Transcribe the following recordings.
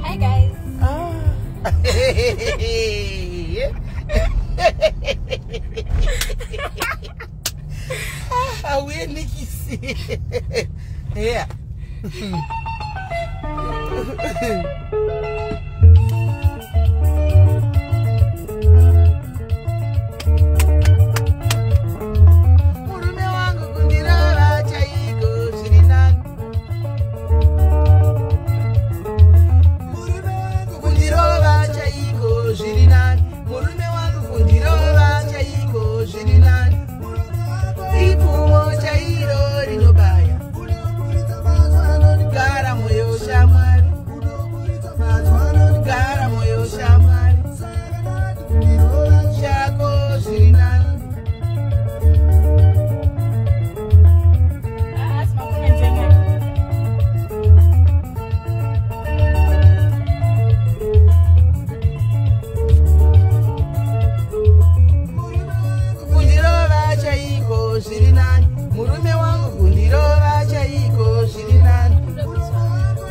Hi guys. Ah, nikisi. Yeah. Murume wangu kundirova chaiko zviri nani. Murume wangu kundirova chaiko zviri nani. Murume wangu kundirova chaiko zviri nani. Ipfumo chairo rinobaya. Gara moyo shamwari. Gara moyo shamwari. Chako zviri nani. Kundirova chaiko zviri nani. Murume wangu kundirova chaiko zviri nani.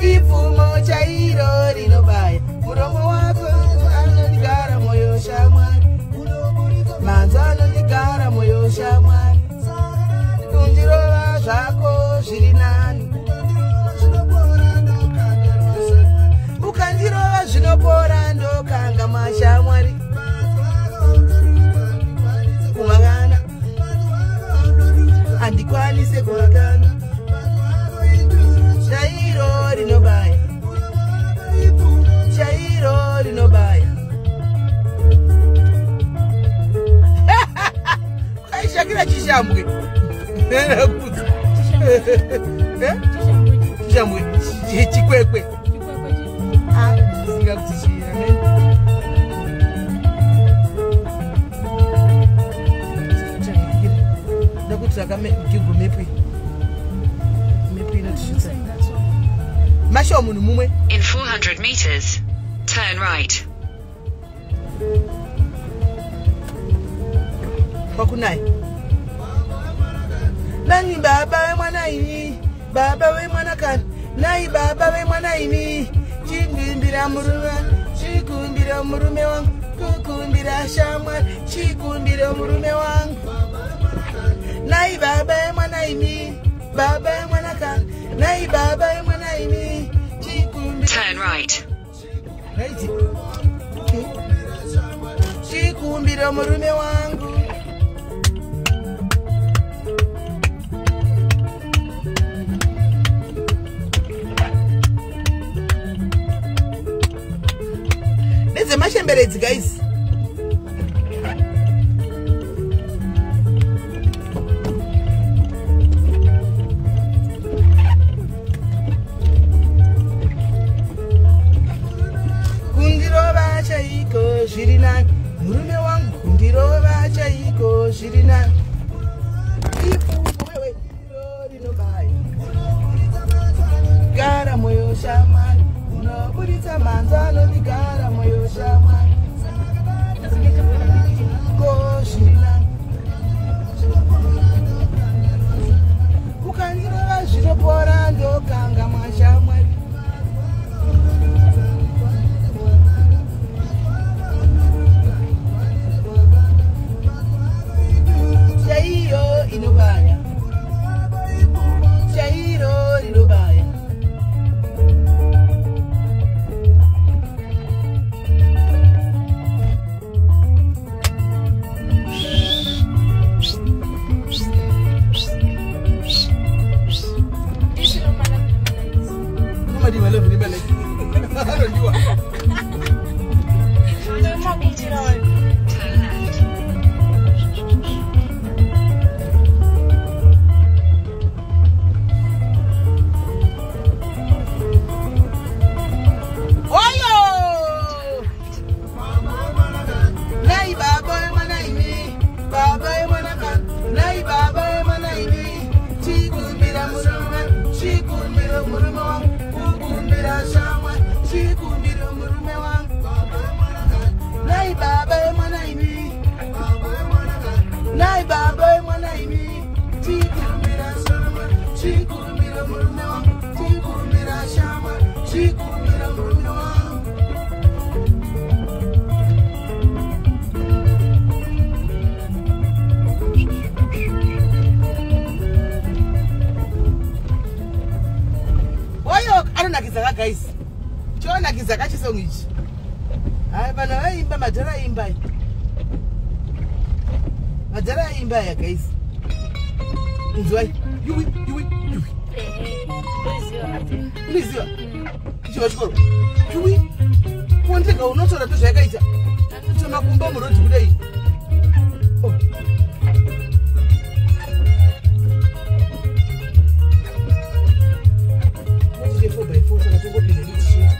Ipfumo chairo rinobaya. Muromo wako anondigara moyo shamwari. Manzwa anondigara moyo shamwari. Kundirova zvako zviri nani. Ukandirova zvinopora ndokanga mashamwari. Kumangana handikwanise kumakana. Chairo rinobaya. Chairo rinobaya. Kwaishakira chishambwe. Chishambwe. Chikwekwe. Ah, singakuti ndakutsvaka Google Map. Map inotisvitsa. Mashawo munhu mumwe. In 400 meters, turn right. Kwakunai. Nani baba wemwana ini, baba wemwana kani, nai baba wemwana ini. Chikumbira murume, chikumbira murume wangu, kukumbira shamwari, chikumbira murume wangu. Nai baba wemwana ini, baba wemwana kani, nai baba wemwana ini. Chikumbira. Turn right. Right. Okay. Chikumbira murume wangu. Ndedzemashemberedzi guys. Kundirova chaiko zviri nani. Murume wangu kundirova chaiko zviri nani. Ipfumo wewe rinobaya. Gara moyo shamwari. Unoburitsa manzwa anondigara moyo shamwari. Chikumbiro murume wangu. Nai baba wemwana imi. Nai baba wemwana imi. Chikumbira shama. Chikumbira murume wangu. Chikumbira shama. Chikumbira murume wangu. Oyo anonakidza guys. Chonakidza kachisong ichi. Hai vanhu vaimba madhara aimba. Madhara aimba ya guys. Inzwai. Yuwi yuwi yuwi. Unoziva. Chiva chikoro. Yuwi. Kuondeka unotora tozvayakaita. Tomakumba murodhi kudai. Oh. Tine 4x4 saka tongopinda tichiita.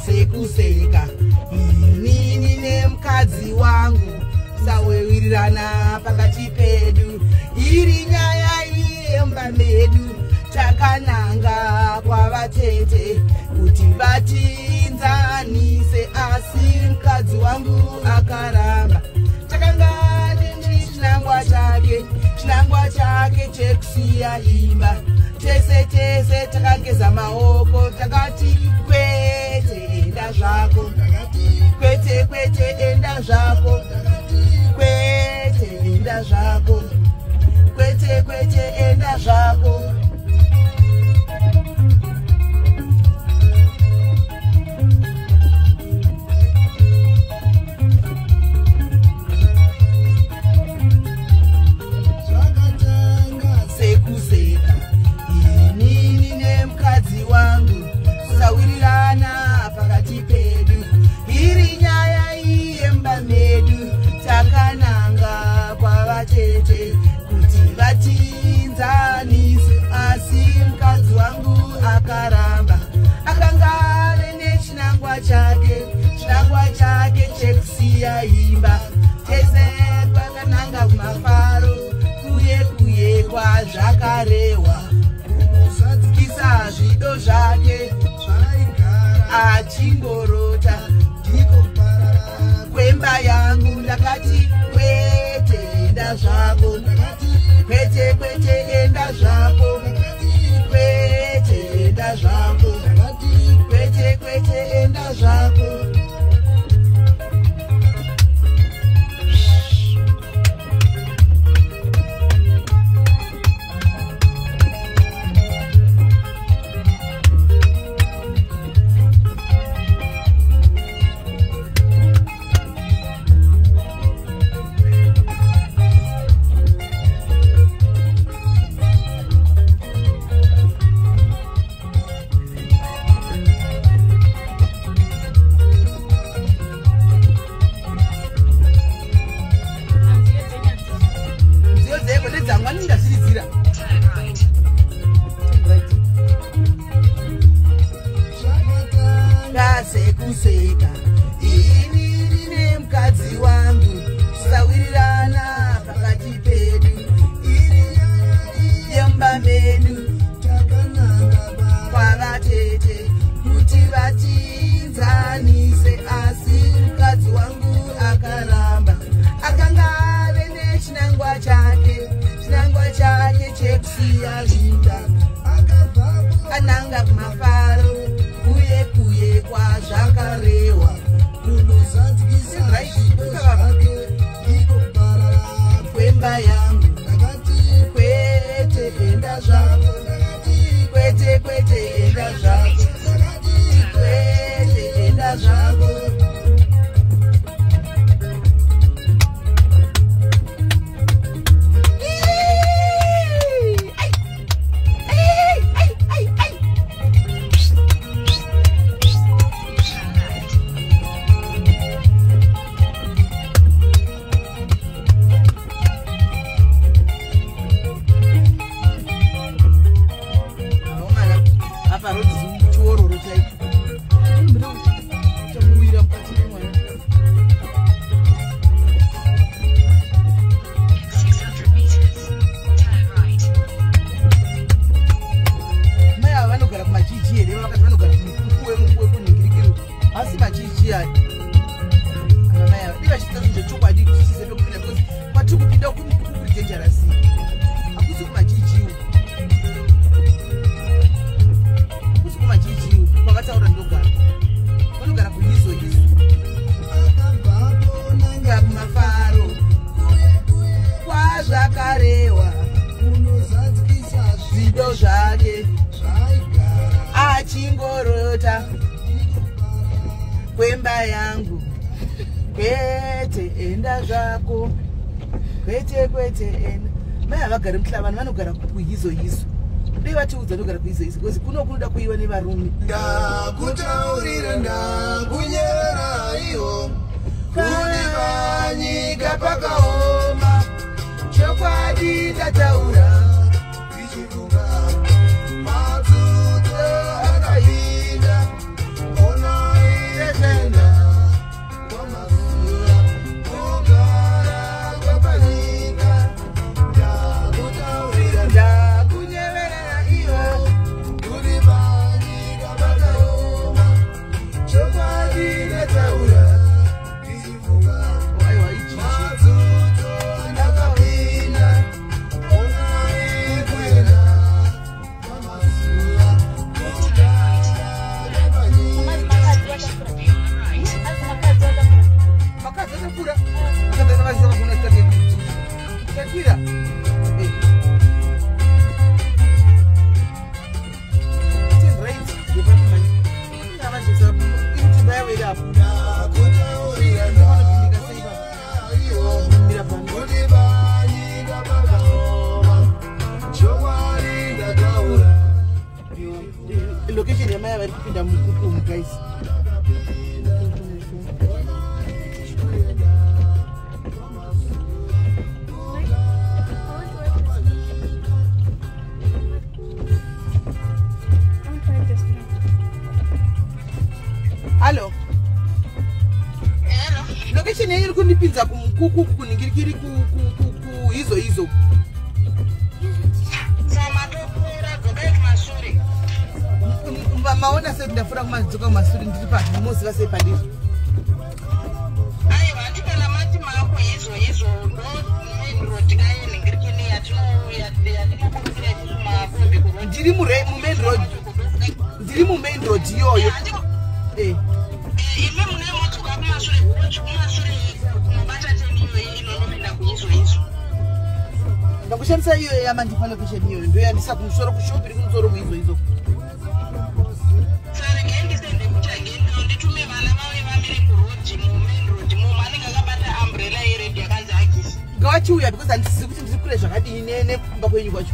Sekuseka inini nemukadzi wangu sawewirirana pakati pedu. Iri nyaya yemba medu takananga kwavatete kuti vatinzanise, asi mukadzi wangu akaramba. Takanga chinangwa chake, chinangwa chake chekusiya imba. Tese tese takageza maoko takati kwete enda zvako, kwete kwete enda zvako, kwete enda zvako, kwete kwete enda zvako. Sekuseka inini nemukadzi wangu kusawirirana pakati pedu. Iri nyaya yemba medu takananga kwavatete kuti vatinzanise, asi mukadzi wangu akaramba. Akanga ave nechinangwa chake, chinangwa chake chekusiya imba. Tese kwakananga kumafaro kuye kuye kwazvakarehwa kuzadzikisa zvido zvake achingorota kwemba yangu. Ndakati kwete enda zvako, kwete kwete enda zvako, kwete enda zvako, kwete kwete enda zvako. Turn right. Kasekuseka inini nemukadzi wangu kusawirirana pakati pedu. Iri yemba medu kwavatete kuti vatinzanise, asi mukadzi wangu akaramba. Akanga ave nechinangwa chake, chinangwa chake chekusiya zvinda. Ananga kumafaro kuye kuye kwazvakarehwa kwemba yangu. Kwete enda zvako, kwete kwete enda zvako, kwete enda zvako. Turn left. Aomana apa rodhi. Sezvakarehwa unozadzikisa zvido zvake zvaigara achingorota kwemba yangu. Kwete, enda zvako, kwete, kwete, enda. Mai havagari muHlabane, vanogara kuhizo hizo. Dei vatiudza nogara kuhizo hizo, because kuno kunoda kuiwa nevarume. Ndakutaurira, ndakunyera iwo kuti panyika pakaoma. Chokwadi ndataura. Ndichifunga madzudzo akapinda, onaienda kwamazuva kugara kwapanyika. Ndakutaurira, Ndakunyeverera iwe kuti panyika pakaoma. Chokwadi ndataura ndichifunga Aiwa, ichichi. madzudzo ndakapinda, onai kuenda kwamazuva kugara kwapanyika. Be on the right. Makadzi atapfuura, akadakavazisa kuna takwira. Turn right, ndepapi manje? Avazvisa imtimba yavo iri apo. Ndakutaurira, Vanopindika sei ipapo? iwo Mira pano. kuti panyika pakaoma. Chokwadi ndataura. Location yamai vari kupinda mukuku umu, guys. Hallo, location yenyu iri kundipinza kumukuku kunhingirikiri kuhizo hizo. Samatopfuura, dzokai kumashure. Maona sei ndafura kumadzoka kumasure? Ndiri pa moziva sei pandiri? Aiwa, handi kana mati mako izvo izvo, ndo main road kayenhingirikini yatinoburukira isusu makombi kuroad. Ndiri mumain road, ndiri mumain road iyoyo. Imi mune modzoka kumashure kuroad, kumasure kunobata turn iyoyi inonopinda kuizvo izvo. Ndakushandisa iyoyo yamandipa location iyoyo, ndo yandisa kumusoro kushopi iri kumusoro kuizvo izvo. Saregai ndisende kuchagendo, nditume vana vauye vamire kuroad, mumain road momo, anenge akabata umbrella yered yakanzi Agisi. Ngavachiuya, because handisizi kuti ndiri kure zvakadini nekumba kwenyu kwacho.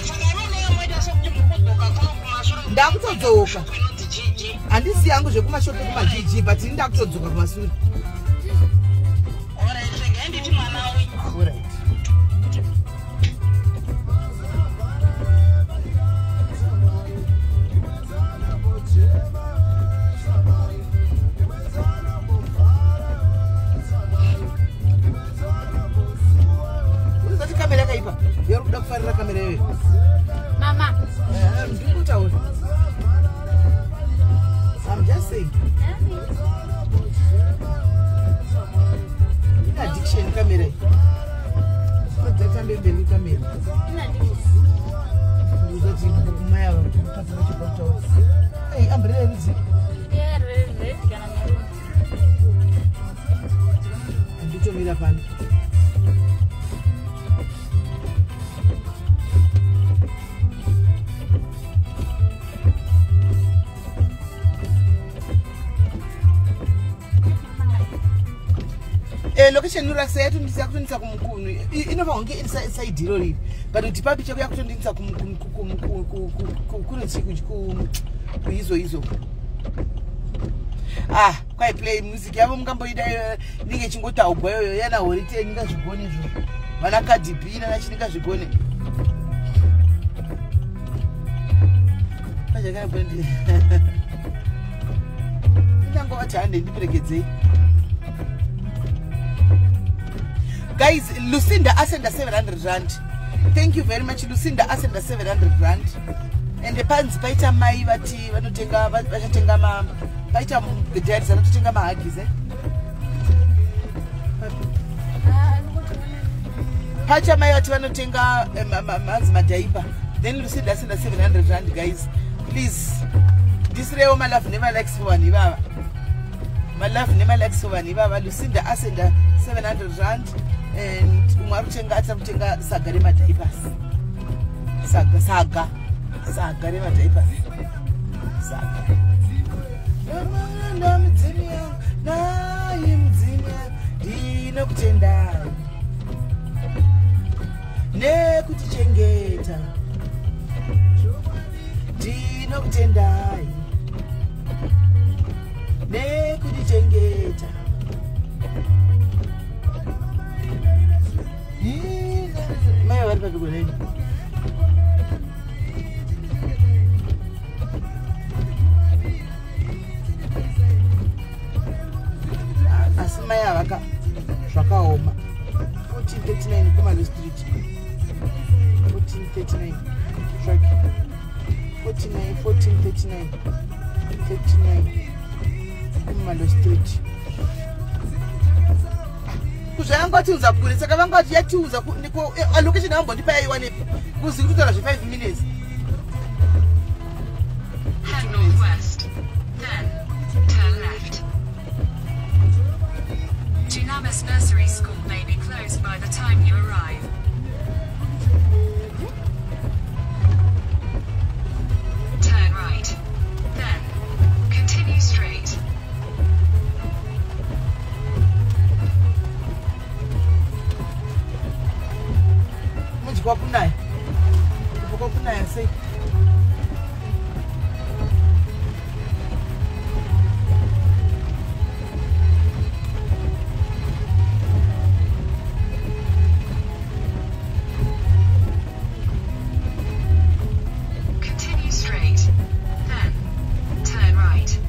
Saka imunenge moita sekuti mukudzoka kuno kumashure. Ndakutodzoka. Inonzi GG. Handisi yangu zvekumashopi kumaGG, but ini ndakutodzoka kumasure. Alright, regai nditi mwana auye. Alright. Unozati kamera yakaipa yauri kuda kufarira kamera iyoyo? Mama. Ndiri kutaura, I'm just saying, ine addiction kamera iyi. Madzatambe mberi kamera. Ndikuzati kumaya kutadza vachibva. Ei, umbrella yerudzi? Red kana maroon. Handitomira pano. Location nurasa yatondisa yakutondisa kumukunu. Inofanwa kunge iri side iro riri, but kuti papi chako yakutondinisa kunochi kuizo izo. Ah, kwai play music yavo mungamboida inenge ichingotaugwa iyoyo yana Holy Ten. Ingazvigone izvo, vana Cardi B nana chingazvigone. Pachakanabondi inangova hande, ndiperekedzei. Guys, Lucinda asenda R700. Thank you very much, Lucinda asenda R700. Ende panzi paita mai vati vanotenga, vachatenga ma paita diaries, anototenga maHuggies, eh? Papi? Pacha mai vati vanotenga manzi madiaper. Then Lucinda asenda R700. Guys, please ndisirewo malove nemalikes for vanhu ivava, malove nemalikes for vanhu ivava. Lucinda asenda R700. And umwe ari kutenga, atira kutenga saga remadiapers. Saga, saga, saga remadiapers. Saga. Mudzimu yangu, nayi mudzimu yangu, ndinokutendai nekutichengeta. Ndinokutendai nekutichengeta. Mai vari papi koneni? Asi mai avaka zvakaoma. 1439 Kumalo Street. 1439 truck. 49 1439 39 Kumalo Street. Kuzvayanga vatiudza kure, saka vanga vati yatiudza allocation yavambondipa yaiwanepi kuzi kutaura zve 5 minutes. Head northwest. Then turn left. Dunamis Nursery School may be closed by the time you arrive. Turn right. Then continue straight. Manje kwakunaya, kwakunaya sei? Continue straight. Then turn right.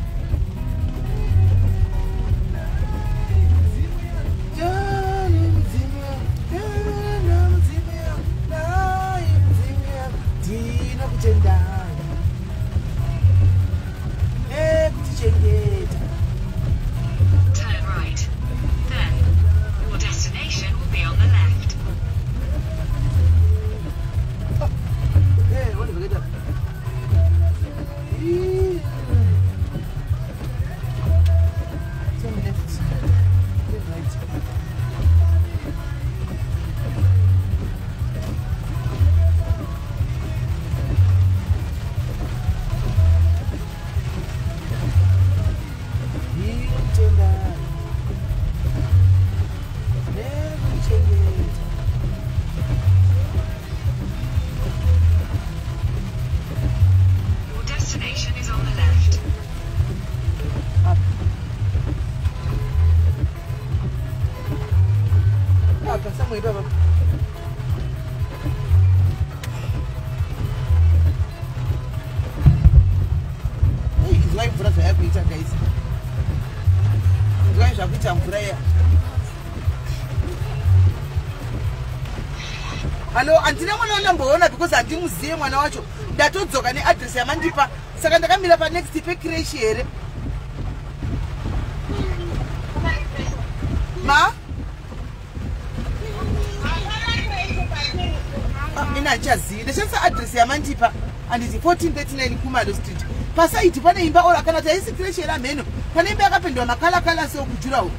Jani mudzimu yangu, jana mudzimu yangu, nayi mudzimu yangu, ndinokutendai nekutichengeta. Turn right. Then your destination will be on the left. Eh, what have I got? Ih. Turn left. Turn right. Ndinokutendai nekutichengeta. Your destination is on the left. Up. Apa, somewhere ipapa. Ei, inzwai mvura zvayakuita, guys. Inzwai zvakuita mvura iya. Hallo, handina mwana wandamboona because handimuziye mwana wacho. Ndatodzoka neadresi yamandipa, saka ndakamira panext pecreche here ma? Ah, ina handichazivi, ndashandisa adresi yamandipa, handiti? 1439 Kumalo Street. Paside pane imba ora kana kuti haisi creche here, mheno. Pane imba yakapendwa makalakala seokujurawo.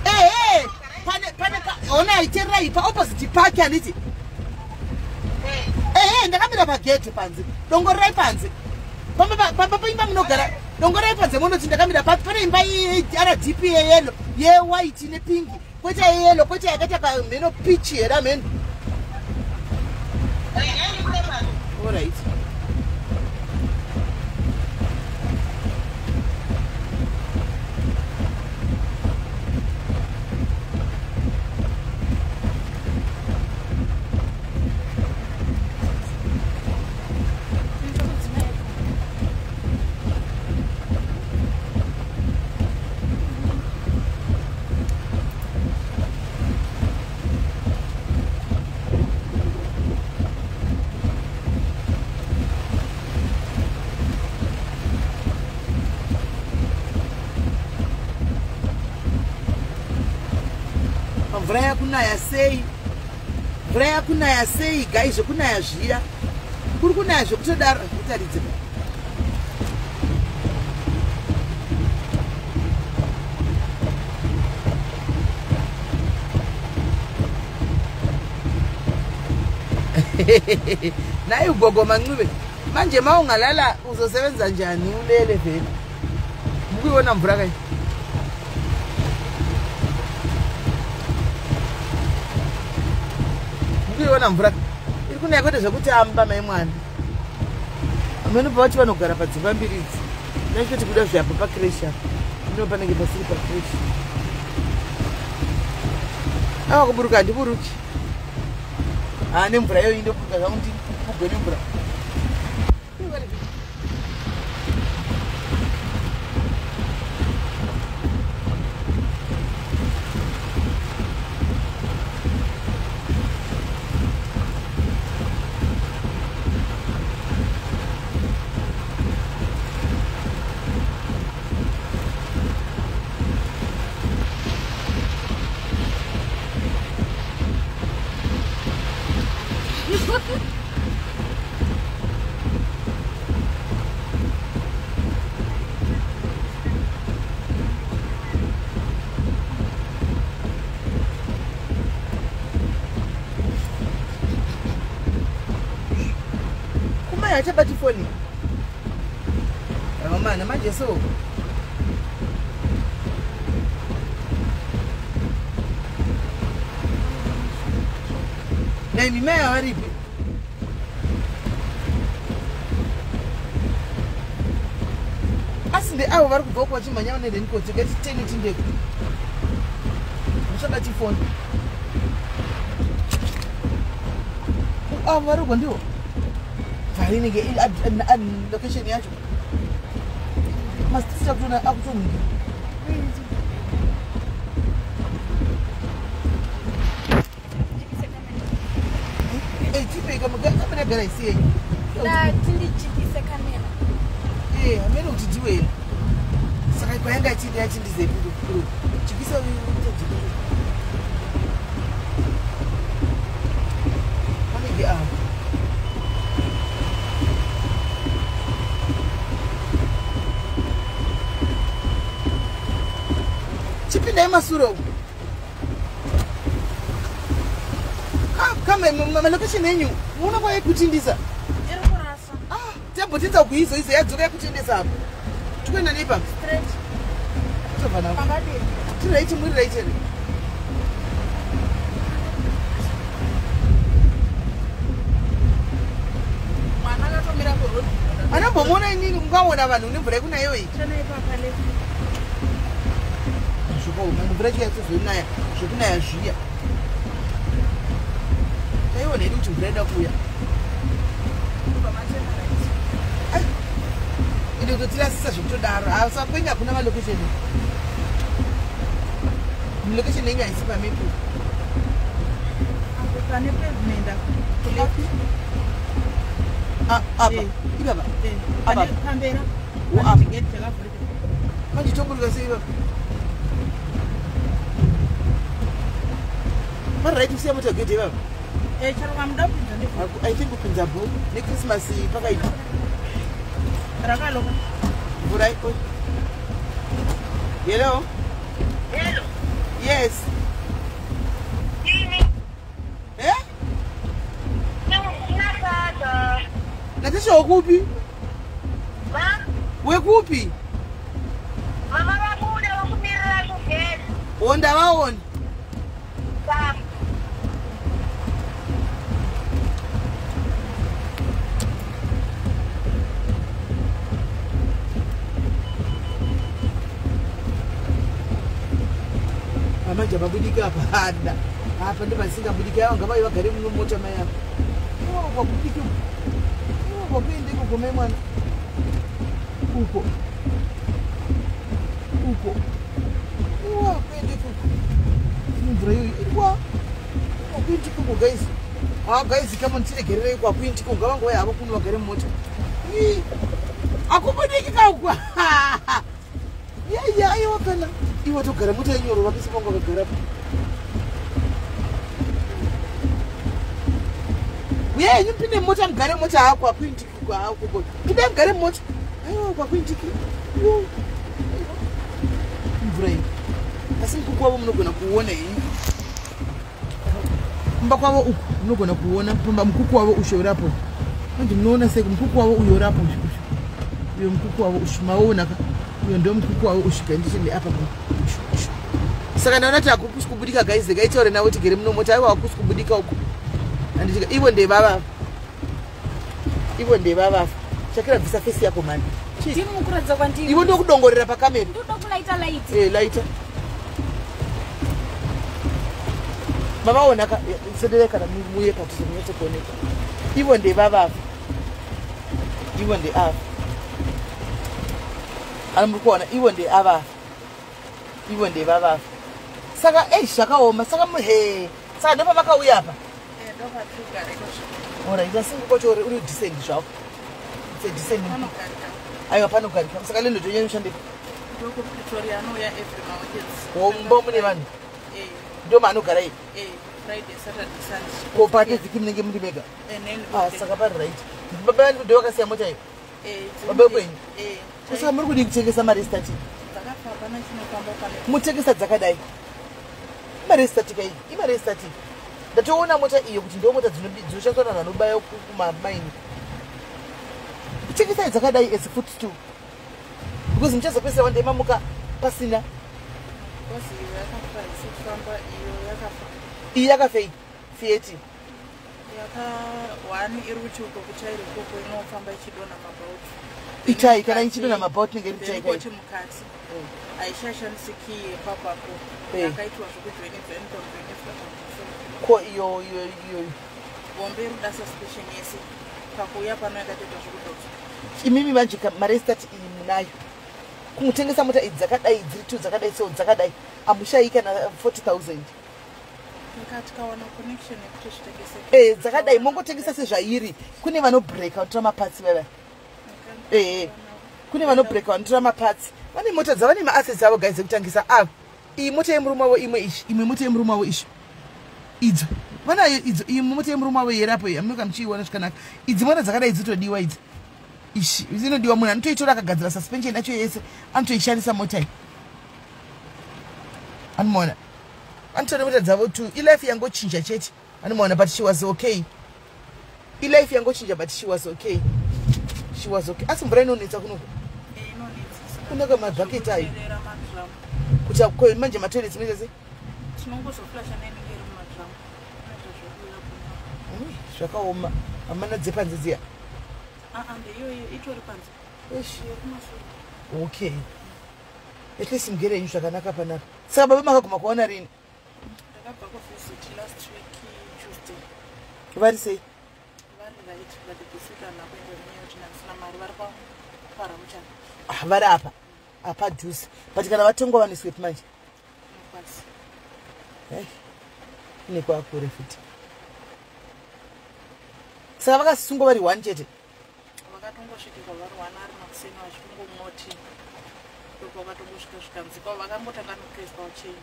Ehe, pane honai, tererai, paopposite pake, handiti? Ehe, ndakamira pagedhe panze. Dongorerai panze pamba paimba munogara, dongorerai panze munoti ndakamira papi. Pane imba yeRDP yeyellow, yewhite nepink, kwete yeyellow, kwete yakaita kamheno peach here, amheno. Alright. Mvura yakunaya sei, mvura yakunaya sei, guys? Zvekunaya zviya. Kuri kunaya zvekutodaro kutaridze. Naye ugogo Mancube manje ma ungalala uzosebenza njani ulele vele mukuiona mvura kai mukuiona mvura iri kunaya kwete zvekutamba mai mwana amene pavati vanogara padzimba mbiri idzi ndachitoti kuda zveapo pakreshi apa ino panenge pasiri pakreshi ava kuburuka handiburuki nemvura iyoyi ndoburuka zvangu ndipugwe nemvura. Achabati foni ramamana manje so naimi mai avaripi asi ndeavo vari kubva uko vachimhanya vane raincoat ngati teni tindeko muchabati foni avo vari uko ndivo varinenge location yacho masitisi akutona akutonhingi tipei kamera gara isi yenyu tindichikise kamera hamene kuti ndiwena saka kwayanga achindi achindizepi chikisa panenge avo chipindai masure uku kama malokesheni enyu muona kwa yekutindisa tambotidza kuizo izo yadzoka yekutindisa apo tikuenda neipa tobva navo tiraiti muri raiti here anambomuona inini mungaona vanhu nemvura yekunayo iyi mvura yacho yatozonaya zvekunaya zviya taiona hedu kuti mvura ida kuuya ende kutotirasisa zvekutodaro asakwenya hakuna malokesheni lokesheni yenyu haisi pamepu apa ipapa apa manje toburuka sei ipapa mari right kusiya mota gedhe ipapa I think kupinza bho nechristmas pakaipa mvura hello. Hello. Yes. Eh? Natasha wekupi? Wekupi? Mama vabuda vakumirira kugedhi. Ndavaona. Manje vabudika apa hada apa ndopasingabudiki ava ngavai vagare muno mota mai apa iwo kwabudiki iwo kwakuende ikoko mai mwana uko uko iwo kuende ikoko mvura iyoyi iwa kwakuindi ikoko guys guys kama ndichiregererei kwakuindi ikoko ngavangouya havo kuno vagare mumota akubudiki kaukwa yaya aiwa kana iwe togara mota yenyoro vapisi vangu vakagarapo Uyai henyu mupinde mumota, mugare mota. Hako hakuindiki hako, pindai mugare mumota. Aiwa, kwakuindiki. Yo. Mvura iyi, asi mukuku wavo munogona kuona henyu kumba kwavo uku, munogona kuona pamba mukuku wavo usho urapo. Manje munoona sei mukuku wavo uyo urapo, usho usho uyo mukuku wavo ushu, maona ka? Uyo ndo mukuku wavo ushu. Gandichinde apa ushu ushu. Saka ndaona kuti hakusi kubudika, guys. Ngaitaure navo tigere muno mota. Aiwa, hakusi kubudika uku, handitika. Ivo ndevavava, ivo ndevavava. Shakira, bvisa face yako mani. Ndimi mukuratidza kwandiri. Ivo ndokudongorera pakamera. Ndoda kulaita light. Eh, laita. Mavaona ka? Sedere kana muye padhuze munyatse kuoneka. Ivo ndevavava, ivo ndeava ani muri kuona, ivo ndeavava, ivo ndevavava. Saka ei, zvakaoma. Saka he, saka ndopavakauya apa. Alright, asi ngokuti uri decent zvavo. It's a decent. Panogarika. Aiwa, panogarika. Saka lendo tonyanyoshande. Ndokupretoria, anouya every maweekends. Mumba mune vanhu? Eh. Ndo maanogara iyi? Eh, Friday, Saturday, Sunday. Ko pake vhiki munenge muri mega? And then Ah, saka pari right. Baba ndo vakasiya mota iyo? Eh. Baba kwenyu? Eh. Saka muri kudii kutengesa marestati? Dzakafa, hapana chinofamba pane. Mutengesa dzakadai, imarestati kai, imarestati. Ndatoona mota iyo kuti ndo mota dzinoshandiswa navanhu vanobaya kumamaini. Kutengesai dzakadai as footstool, because muchazopedzisira wandemamuka pasina. Because iyo yakafa, isi kufamba, iyo yakafa. Iyi yakafei, Fiat? Yaka one iri kuti uko kuchairi ikoko inofamba ichidonha mabhauti. Itai, kana ichidonha mabhauti inenge iri tai kai. Koti mukati haishashandisi key yepapapo. Yakaitwa zvekujoinidza, inotojoinizwa. Ko iyo iyo iyo? Hombe iri kuda suspension yese, pakuuya pano yakatoitwa zvekudhonzwa. Imimi manje marestati iyi munayo, kumutengesa mota idzi dzakadai, dziri two dzakadai, so dzakadai hamushayi kana 40 000. Saka tikawana connection yekuti zvitengeseke. Eh, dzakadai mongotengesa sezvairi. Kune vanobreaka, vanotora maparts vava. Eh, kune vanobreaka, vanotora maparts, vane mota dzavane maassets avo, guys, ekutangisa ava. Iyi mota yemurume wavo, imwe ishi, imwe mota yemurume wavo ishi, idzo vanayo idzo. Iyi mota yemurume wavo yerapo iyi, amunoka muchiiona zvakanaka. Idzi mota dzakadai dzitodiwa idzi, ishi inodiwa. Munhu anotoitora akagadzira suspension yacho yese, anotoishandisa mota iyi. Anomaona anotora mota dzavo tu. Ilife yangochinja chete, anomaona. But she was okay. Ilife yangochinja, but she was okay, she was okay. Asi mvura inonetsa kunoku. Kunaka mabhaketi ayo. Kuti ko manje matoilets munoita sei? Tinongozoflasha neinenge iri mumadhramu, inoita zvekuuya kuna. Ui, zvakaoma. Hamana dzepanze dziya? Aa, ndeiyoyo itori panze. Eish. Yekumashure. Okay, at least mugere henyu zvakanaka panapa. Saka baba makaguma kuona rini? Ndakabva kuvisit last week Tuesday. Vari sei? Vari right, but this week handina kuenda nenyaya yekuti ndandisina mari. Vari paramuchana. Ah, vari apa apadhuze, but kana vatongwa vaniswepi manje? Mukwasi. Ai, ine kwakure futi. Saka vakasungwa vari one chete? Vakatongosvikirwa vari one, ari makuseni vachitongomoti, ndokwakatongosvika zvikanzi kwavo vakangotanga nokureswa chain,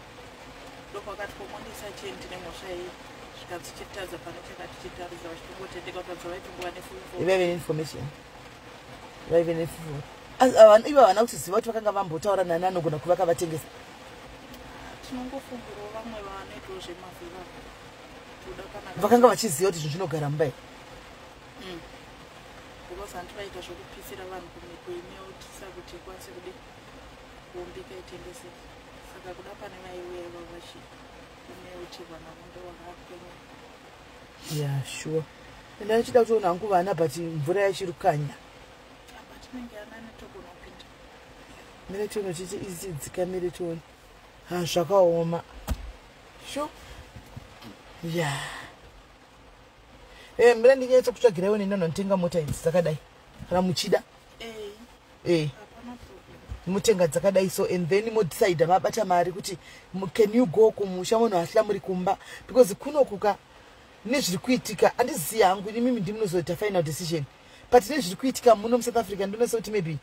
ndokwakati komondisa chain, tine mhosva iyi, zvikanzi chitadza pane chakati chitaridza, vachitongotendeka kutadza vaitongova nefull. Vaive neinformation, vaive ivo havana kutoziva kuti vakanga vambotaura nani anogona kuva kavatengesa. Tinongofungirawo vamwe vanoitawo zvemavhira toda kana Vakanga vachiziva kuti zvinhu zvinogara mumba iyi? Because hanti vaita zvokupisira vanhu kuimeotisa kuti ikwanise kudi kuumbika itengeseke. Saka kuda pane vaiuya ivavo vachiumeotirwa navo, ndo vakakwenya. Ya, sure. Enda ndichida kutoona hangu vana, but mvura yachiri kukanya. Apa tinenge anani togona kupinda. Mire tione, tichi idzikamire tione. Ha, zvakaoma. Sure, ya. E, mira ndinyatsa kutsvagiraiwo neni anotenga mota idzi dzakadai kana muchida. Eh. E. Hapana problem. Mutenga dzakadai so, and then modecide mabata mari kuti can you go kumusha munhu asila muri kumba, because kunokuka nezviri kuitika handizivi hangu. Imimi ndimunozoita final decision, but nezviri kuitika muno muSouth Africa, ndinoona sekuti maybe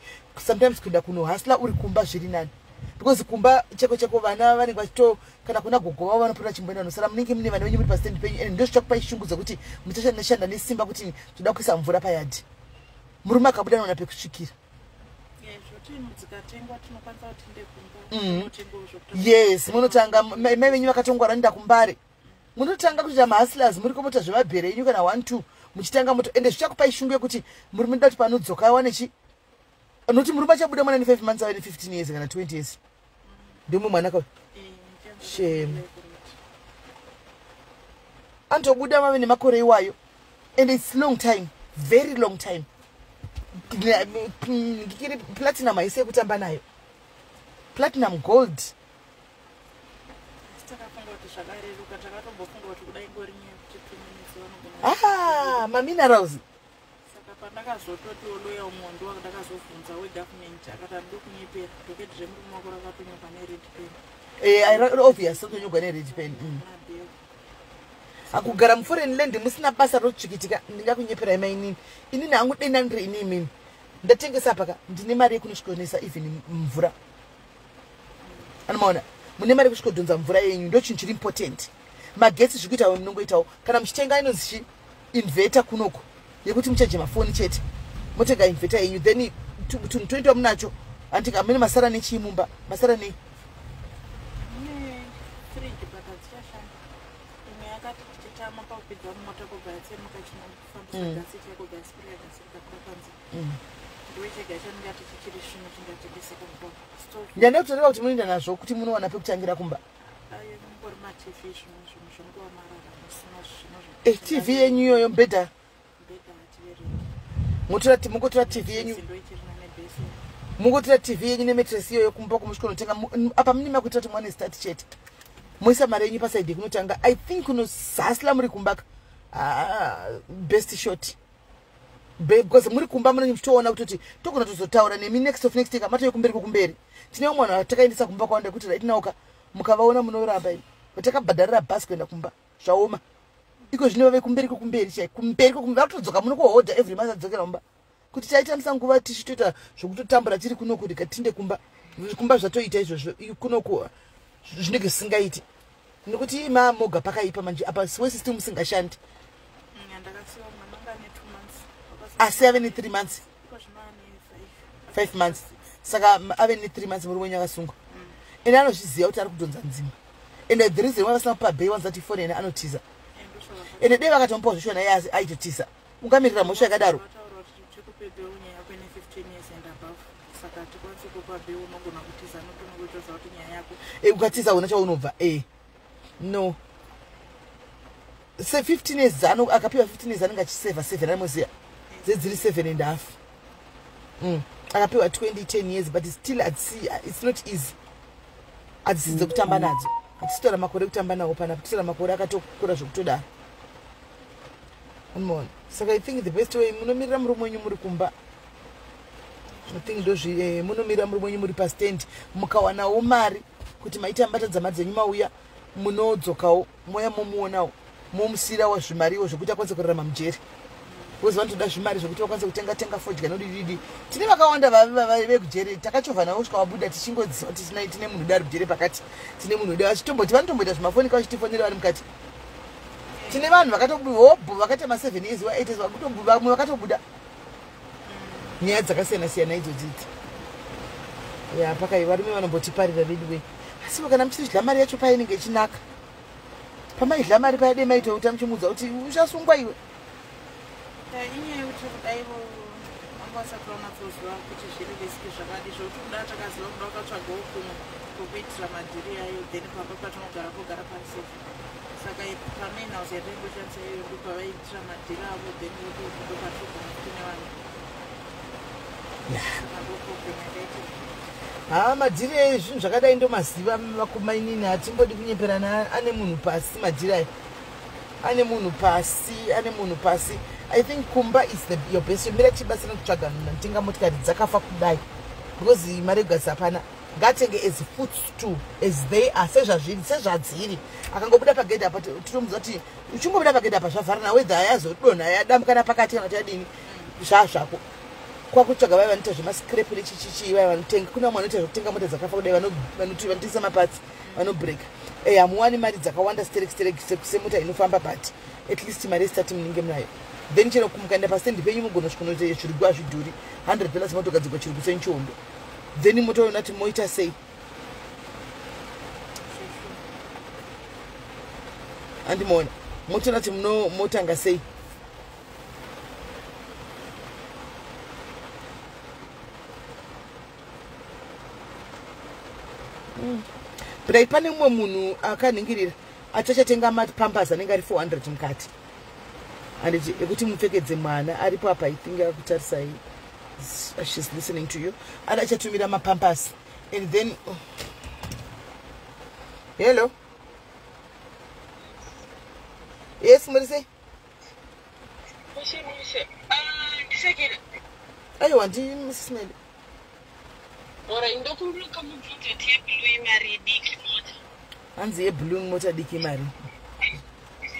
sometimes kuenda kunohasla uri kumba zviri nani. Because kumba cheko cheko vana vanenge vachito, kana kuna gogo vavo vanopota chimboenda nosara, munenge mune vana venyu muri pastendi penyu. Ende ndozvichakupai shungu dzekuti muchashanda nesimba kuti toda kuisa mvura payadhi. Murume akabuda noona pekusvikira. Yes, munotanga mai venyu vakatongwara noenda kuMbare, munotanga kuita mahustlers, muri komota zvemabhere enyu kana 1 2, muchitanga moto. Ende zvichakupai shungu yekuti murume ndoda kuti panodzoka awane chi, nokuti murume achabuda mwana ne5 months, ave ne15 years kana 20 years. Ndomwe mwana ka, shame, anotobuda mave nemakore iwayo. And it's long time, very long time. Ngikiri platinum haisi yekutamba nayo, platinum gold. Takafunga kuti zvakareruka, takatombofunga kuti kudai ingori nyaya yekuti 2 minutes vanogona. Ah, maminerals. Saka pandakazototi oloya umwe, ndo ndakazobvunza wegovernment, akati handidi kunyepera, docket remurume wako rakatonyorwa nered pen. Obvious, tonyorwa nered pen. Nabail. Akugara muforeign land musina basa rotsvikitika, ndingakunyeperai mainini, inini hangu dena ndiri ini imini ndatengesa paka, ndine mari yekunosvikonesa even mvura. Anomaona mune mari yekusvikodhonza mvura yenyu, ndo chinhu chiri important. Magetsi zvikuitawo, munongoitawo kana muchitenga inonzi chi inverter kunoku yekuti muchaje mafoni chete, motenga inverter yenyu, then tunhu toitawo munacho. Handika mune masara nechii mumba? Masara nei? Mune firiji, but hadzichashanda. Imwe yakati tichitama pakupinza mumota kubva yatsemuka, chinofambisa gasi chaikobva yasipurika, gasi rikabuda panze. Ndochega chandingati chichiri svinu chingatengeseka mumba, stove. Ndanda kutoreva kuti munoenda nazvo kuti munowana pekutangira kumba. Ayo mungori maTV, zvimwe zvinhu zvongova marara musina zvino. TV yenyu iyoyo, mbedha? Mbedha hativerengi. Mungotora TV yenyu. Ndoichirina nebheseni. Mungotora TV yenyu nemattress iyoyo kumba kumusvikonotenga. Apa mune makuita kuti mwane start chete, moisa mari yenyu pasaidi kunotanga. I think kunosasila muri kumbaka. Ah, best shot, because muri kumba munenge muchitoona kutoti togona tozotaura nemi next of next week, matove kumberi kwokumberi. Tine umwe vanhu vatakaendesa kumba kwawanda kuti right now ka mukavaona munoramba imi, vatakabhadharira bhasi kuenda kumba, zvaoma. Iko zvino vave kumberi kwokumberi chai, kumberi kwokumberi, vakutodzoka muno kuhodha every month, adzokera kumba kuti taitambisa nguva tichitoita zvokutotambura tiri kunoku, tikatinde kumba. Kumba zvatoita izvozvo, kunoku zvinenge zvisingaiti nekuti ima moga pakaipa manje apa wesystem musingashandi. Ndakasiwa mwana anga ane 2 months. Asi ave ne3 months? Iko zvino ane 5. 5 months. Saka ave ne3 months muri wenyu akasungwa, ende anozviziva kuti ari kudhonza nzima. And the reason why vasina kupa bail, wanzati foreigner anotiza. Ende dei vakatomupawo zvishona, iye aitotiza. Ungamirira mhosva yakadaro? Vataura kuti tikupe bail, nyaya yako ine 15 years and above, saka hatikwanisi kupa bail, unogona kutiza notonokuitoza kuti nyaya yako. Ukatiza una chaunobva. No, se 15 years dzano, akapiwa 15 years anenge achisevha 7, anoziva dzedziri 7 and half. Akapiwa 20 10 years, but still it's not easy. Hadzisi dzekutamba nadzo, hatisitora makore ekutamba nawo panapa, titora makore akatokura zvekutodaro. Unoona, saka I think the best way, munomirira murume wenyu muri kumba. I think ndozvi munomirira murume wenyu muri pastand, mukawanawo mari kuti maita mubatadza mari dzenyu, mauya munodzokawo, moya momuonawo, momusiyirawo zvimariwo zvekuti akwanise kurarama mujeri, because vanotoda zvimari zvekuti vakwanise kutenga tenga fodya nodididi. Tine vakawanda vekujeri takachovha navo kusvika vabuda, tichingoziva kuti tine munhu dari kujeri pakati, tine munhu uda vachitomboti vanotomboita zvimafoni kavachitifonera vari mukati. Tine vanhu vakatobhobho vakaita ma7 years, wa8 years, vamwe vakatobuda, nyaya dzakasiyana siyana idzodzi idzi. Ya, pakai varume vanombotiparira vedu wei, asi kana muchidya mari yacho painenge ichinaka, pamaidya mari paya, dei maitouta muchimuudza kuti uchasungwa iwe. Inyaya yekuti kudai vo vanga vasati vanatsoziva kuti zviri risk zvakadi, zvokuti kuda takaziva kuda vakatsvagawo kumwe kwokuitira madhiri ayo, then pamba patinogara pogara pari safe. Saka pamain house yataingoshandisa iyoyo ndopavaiitira madhiri avo, then ndopatinogara futi nevanhu, saka ndoproblem yakaitika. Ha, madhiri ezvinhu zvakadai ndomaziva vakumainini, hatimbodi kunyeperana. Ane munhu pasi madhiri ayo, ane munhu pasi, ane munhu pasi. I think kumba is the your best. Mira tibatsira kutsvaga ntenga motikari dzakafa kudai, because mari yekugadzisa hapana. Ngatenge as footstool as they are, sezvazviri, sezvadziri. Akangobuda pagedhi apa, tinomuudza kuti uchingobuda pagedhi apa zvavharana, whether yazodonha, yadambukana pakati kana kuti yadini, zvazvako. Kwakutsvaga vaya vanoita zvemascrap nechichichi, vaya vanotenga. Kuna vamwe vanoita zvekutenga mota dzakafa kudai, vanotengesa maparts, vanobreaka. Hamuwani mari dzakawanda sterek sterek semota inofamba, but at least mari yestart munenge munayo. Then chero mukaenda pastendi penyu mugona svikonoita zvirigwa hazvidhuri, $100 motogadzirwa chirugwi senchondo. Then motoona kuti moita sei. Andimoona motoona kuti motanga sei. But pane mumwe munhu akanhingirira ati achatenga mapampers anenge ari 400 mukati, handiti, ekuti mupfekedze mwana aripo apa. I think akutarisai, she's listening to you. Ari achatumira mapampers and then, oh. Hello, yes, muri sei? Mushe mushe. Ah, ndishakira. Aiwa, ndi Mrs Mele. Ora, ndokumbira mubvunzo kuti yeblue imari diki mota. Hanzi yeblue mota diki mari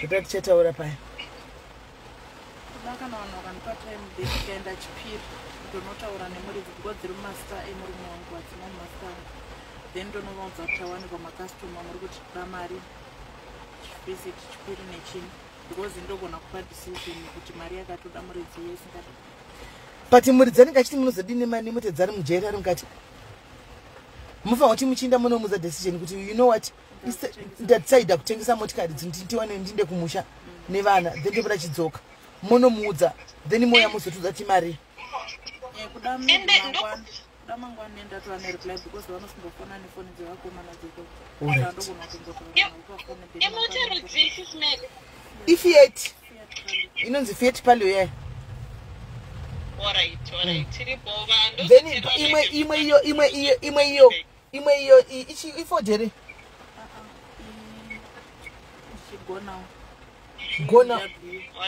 zvota tichataura paya. Kuda kana vanhu vakandipa time, then tikaenda chipiri ndonotaura nemuridzi, because dziri mumastar emurume wangu, hadzina mumastar angu. Then ndonovaudza kuti tawanikwa macustomer, muri kuti toda mari, visit chipiri nechini, because ndogona kupa decision kuti mari yakatoda muridzi iye isingadi. But muridzi anenge achiti munozodini nemota dzari mujeri ari mukati? Mufanira kuti muchiinda munomuudza decision kuti, you know what, ndadecida kutengesa motikari, tiwane ndinde kumusha nevana. Then tobuda chidzoka munomuudza, then moya muzotudza kuti mari. Kuda Ende mangwana, kuda mangwana nendatova nereply, because vanosimbofona nefoni dzevakomana dzeko. Alright. Ndogona kungotaura navo pafoni, then Imota mangwana. rudzii, Sis Mele? IFiat. Fiat Palio. Inonzi Fiat Palio yaya. Alright, alright. Tiripo. Then imwe imwe iyo imwe iyo imwe iyo imwe iyo ichi iFord here? Ah, ah, ichigonawo. Gona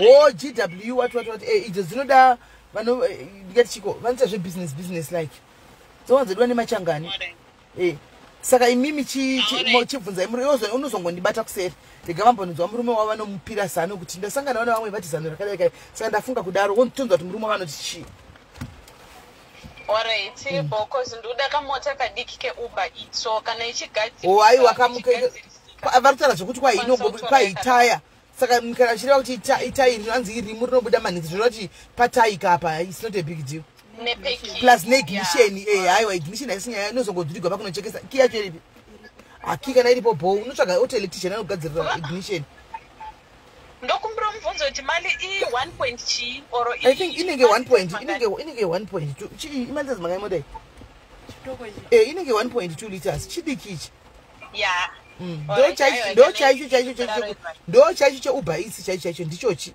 o GW, what what what. Idzo dzinoda vano, ndingati chiko, vanoita zvebusiness, business like, dzowanzodiwa nemachangani. Saka imimi chibvunzai unozongondibata kuseri. Rega vambononzwa murume wavo, vanomupira zano kuti ndasangana navamwe vati zano rakadai kai, saka ndafunga kudaro. Tonzwa kuti murume wavanoti chii. Alright, tiripo, cause ndoda kamota kadiki keUber Eats, so kana ichigadzirisa. O aiwa, vari kutaura zvekuti kwaitaya. Saka kana achireva kuti itai rinonzi irimu rinobuda manhitsi, zvinova kuti pataika apa, it's not a big deal. Plus neignition. Haiwa, ignition haisi nyaya, inozongodhurigwa pakunochekesa. Ki yacho iripi? Haki kana iripo bo, unotsvaga auto electrician anogadzirira ignition. Ndokumbira mubvunzo kuti mali i1 point chii or I think inenge 1 point, inenge 1.2. Chii, imaliters mangai mota iyi? Chitoko ichi. Inenge 1.2 liters, chidiki ichi. Alright, aiwa, Ndo chaicho chaicho kana chaicho, ndo chaicho cheUber Eats chaicho chaicho ndichochi.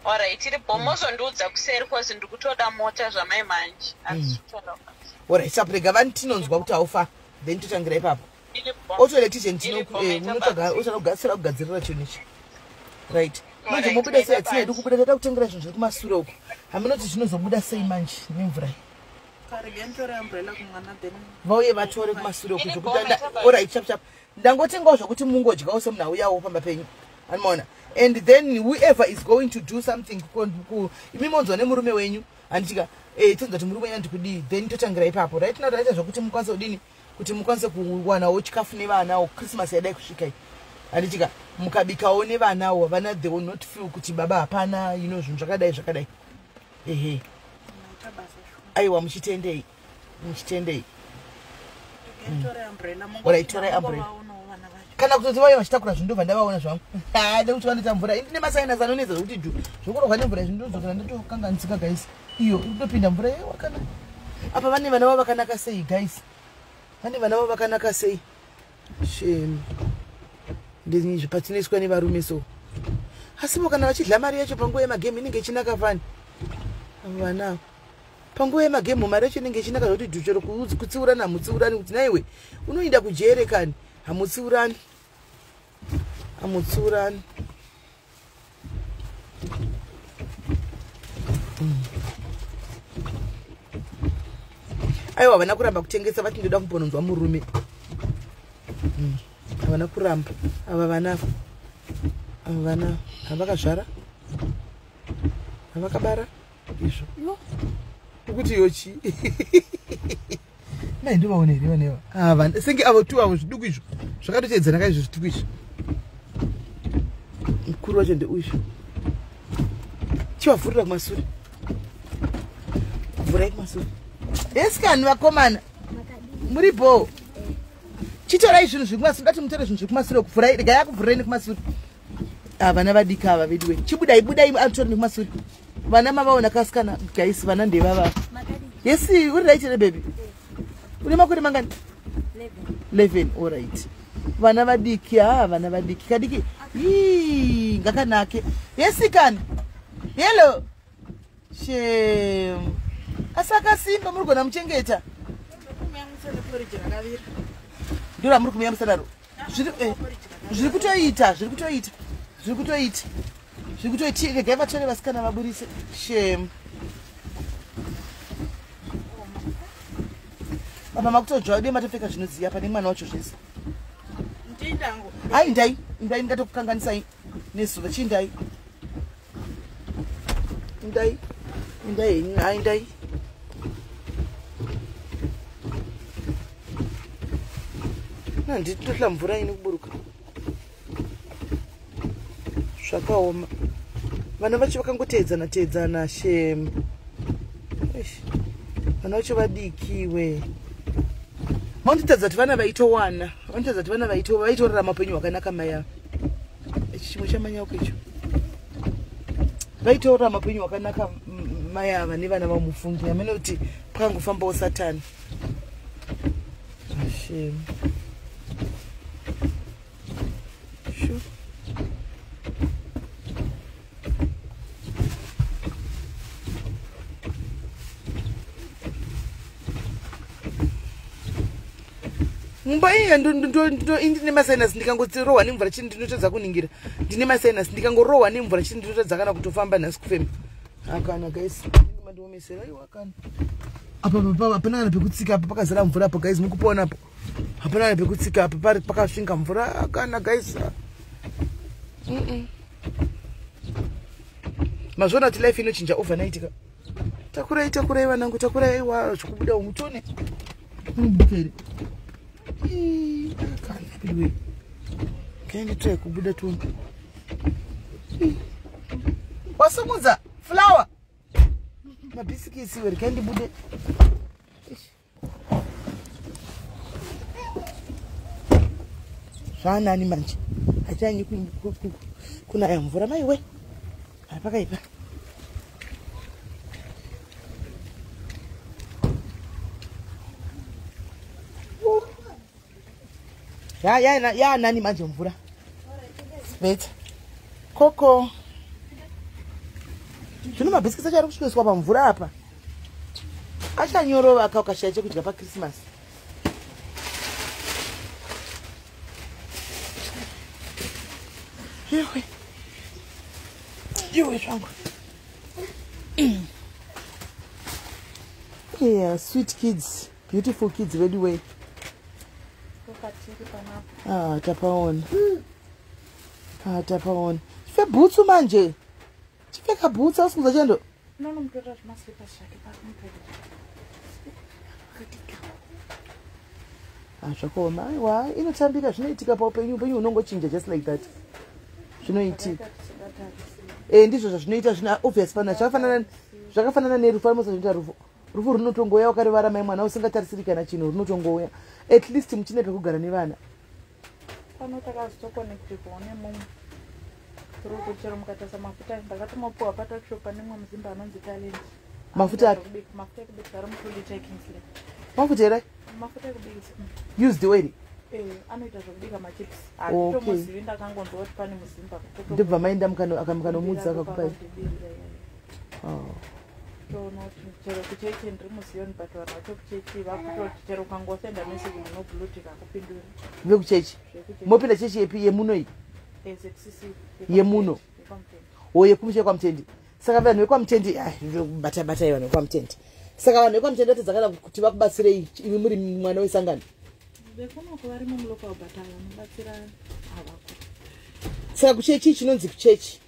Alright, tiripo, mozondiudza kuseri, cause ndikutoda mota zvamai manje, handisi kutoda. Alright, saprega vani tinonzwa kuti haufa, then totangira ipapo. Iripo. Auto electrician. Iripo, maita Unotsvaga basa. uchanogadzira kugadzirira chinhu ichi, right? Manje Alright, mobuda sei? maita Hatina hedu basa. kubuda, tada kutengera zvinhu zviri kumasure uko. Hamunoti zvinozobuda sei manje nemvura iyi? Karege nditore umbrella kumwana, then Vauye vatore kumasure uko. Iripo, Zvokuti maita basa. alright, chap chap, ndangotengawo zvokuti mungodyawo semunhu auyawo pamba penyu, anomaona. And then whoever is going to do something, imi monzwa nemurume wenyu, handitika? Tonzwa kuti murume wenyu andikudii, then totangira ipapo. Right now taita zvokuti mukwanise kudini, kuti mukwanise kuwanawo chikafu nevanawo. Christmas yadai kusvika iyi, handitika? Mukabikawo nevanawo, vana they will not feel kuti baba hapana, zvinhu zvakadai zvakadai, ehe. Maita basa shuwa. Aiwa, muchitendei, muchitendei. Rege nditore umbrella. Alright, torai umbrella. Vaonawo vana vacho. Kana kutoti vauya vachitakura zvinhu, ndobva ndavaona zvangu. Ha, nekuti vanoita mvura, ndine masinus anonetsa zvekuti dhu zvokurogwa nemvura izvi, ndozokana ndatokanganisika, guys. Iyo inotopinda mvura yewa. Kana apa vane vana vavo vakanaka sei, guys, vane vana vavo vakanaka sei. Shem, ndizvo patinoiswa nevarume so. Asipo kana vachidla mari yacho panguva yemagemu inenge ichinaka fani. Avo vana avo panguva yemagemu mari yacho inenge ichinaka zvokuti dhuchero kutsiurana hamutsiurani, kuti naiwe unoinda kujere kani. Hamutsiurani, hamutsiurani. Aiwa, havana kuramba kutengesa, vati ndoda kumbononzwa murume. Havana kuramba ava vana ava, ava vana havakazvara, havakabara izvo. Yo. Ukuti yochi mai ndovaona here vaneva ava senge avo tu avo zviduku izvo zvakatoteedzana kaizvo zvituku izvo. Mukuru wacho ndeuyu. Chivavhurira kumasure. Vhurai kumasure. Esikani vakomana muri bho. Chitorai zvinhu zviri kumasure, dati mutore zvinhu zviri kumasure kuvhurai, regai akuvhurai nekumasure. Vana vadiki ava veduwe. Chibudai budai atore nekumasure. Vana mavaona kasikana guys, vana ndevava. Yes, uri right here baby? Une makore mangani? 11. All right. Vana vadiki, vana vadiki. Kadiki. Ii, ngakanake. Yes kani. Hello. Shem. Asaka simba muri kugona muchengeta. Ndiro muri kumuyamwisa naro. Zviri kutoita, zviri kutoita. Zviri kutoita. Zviri kutoita. Regai vatore vasikana vaburise. Shem. Apa makutodzva dai matopfeka zvinodziya pane mwana wacho zvese. Ndindangu. Ai ndai, ndai ndatokukanganisai nezuva chindai. Ndai. Ndai henyu, hai ndai. Nanditohla mvura ini kuburuka. Zvakaoma. Vana vacho vakangoteedzana teedzana shem. Eish. Vana vacho vadikiwe. Vanotitadza kuti vana vaitowana. Vanotitadza kuti vana vaitorarama upenyu hwakanaka mai ava. Ichi chimwe chamanyauko icho. Vaitorarama upenyu hwakanaka mai ava nevana vamufungi. Hameno kuti pakangofambawo Satani. Shem. Sure. Mumba iya ndine masinus, ndikangorohwa nemvura chini ndinotadza kuningira. Ndine masinus, ndikangorohwa nemvura chini ndinotadza kana kutofamba nhasi kufema. Akana guys, mandiomesera iwa kana. Apa apa hapana kana pekutsika apa, pakazara mvura apo guys, mukupona apo. Hapana kana pekutsika apa, pari pakasvinga mvura akana guys. Mazviona kuti life inochinja overnight ka. Takurai takurai vanangu, takurai wa zvikubuda umu tione. Unobuka here? Ii, kana piwe. Kaenditrai kubuda tione. Wasimudza flour. Mabhisikisi weri kaendibude. Zvaanani manje? Hachanyi kunaya mvura maiwe. Pakaipa. Yaanani manje mvura? Beta. Koko. Zvino mabhisikisi acho ari kusvikoiswa pamvura apa. Achanyorova aka ukashaya chekudya paChristmas. Iwe. Iwe zvangu. Yeah, sweet kids, beautiful kids anyway. Tokatiri panapa. Tapaona. Tapaona. Chipfe bhutsu manje. Chipfeka bhutsu asikudza chendo. Unonomutorera zvimaslippers zvake pakumupedza. Zvakaoma. Aiwa, inotambika zvinoitika paupenyu. Upenyu hunongochinja just like that. Zvinoitika. Ndizvo zvazvinoita zvino obvious pana zvakafanana nerufu almost zvinoita rufu. Rufu runotongouya wakarivara mai mwana usingatarisiri kana chinhu runotongouya. At least muchine pekugara nevana. Pano takazotokonektirwawo nemumwe. Through kuchero mukatarisa mafuta ndakatomapuwa patakshop pane mumwe muzimba anonzi Talent. Mafuta api? Mafuta ekubikisa ari mutuli chaKingsley. Mafuta here? Mafuta ekubikisa. Used oil. Anoita zvekubika machips. Okay. Handitomuzivi, ndakangonzwa kuti pane muzimba. Ndobva maenda mukanomudza akakupai. Oh. Toona kuti chero kuchechi ndiri muZion, but vanhu vacho kuchechi vakutoti chero ukangosenda message munoblutik akupinduri. Vekuchechi. Zvekuchechi. Mopinda chechi yepi yemuno iyi? ZCC. Yemuno. Yekwamutendi. O yekumusha kwaMutendi. Saka vanhu vekwaMutendi, ai bata batai vanhu vekwaMutendi. Saka vanhu vekwaMutendi vatadza kana kuti vakubatsirei imi muri mwana wesangano. Vekunoko varimo mulocal, but vanobatsira havako. Saka kuchechi chinonzi kuchechi.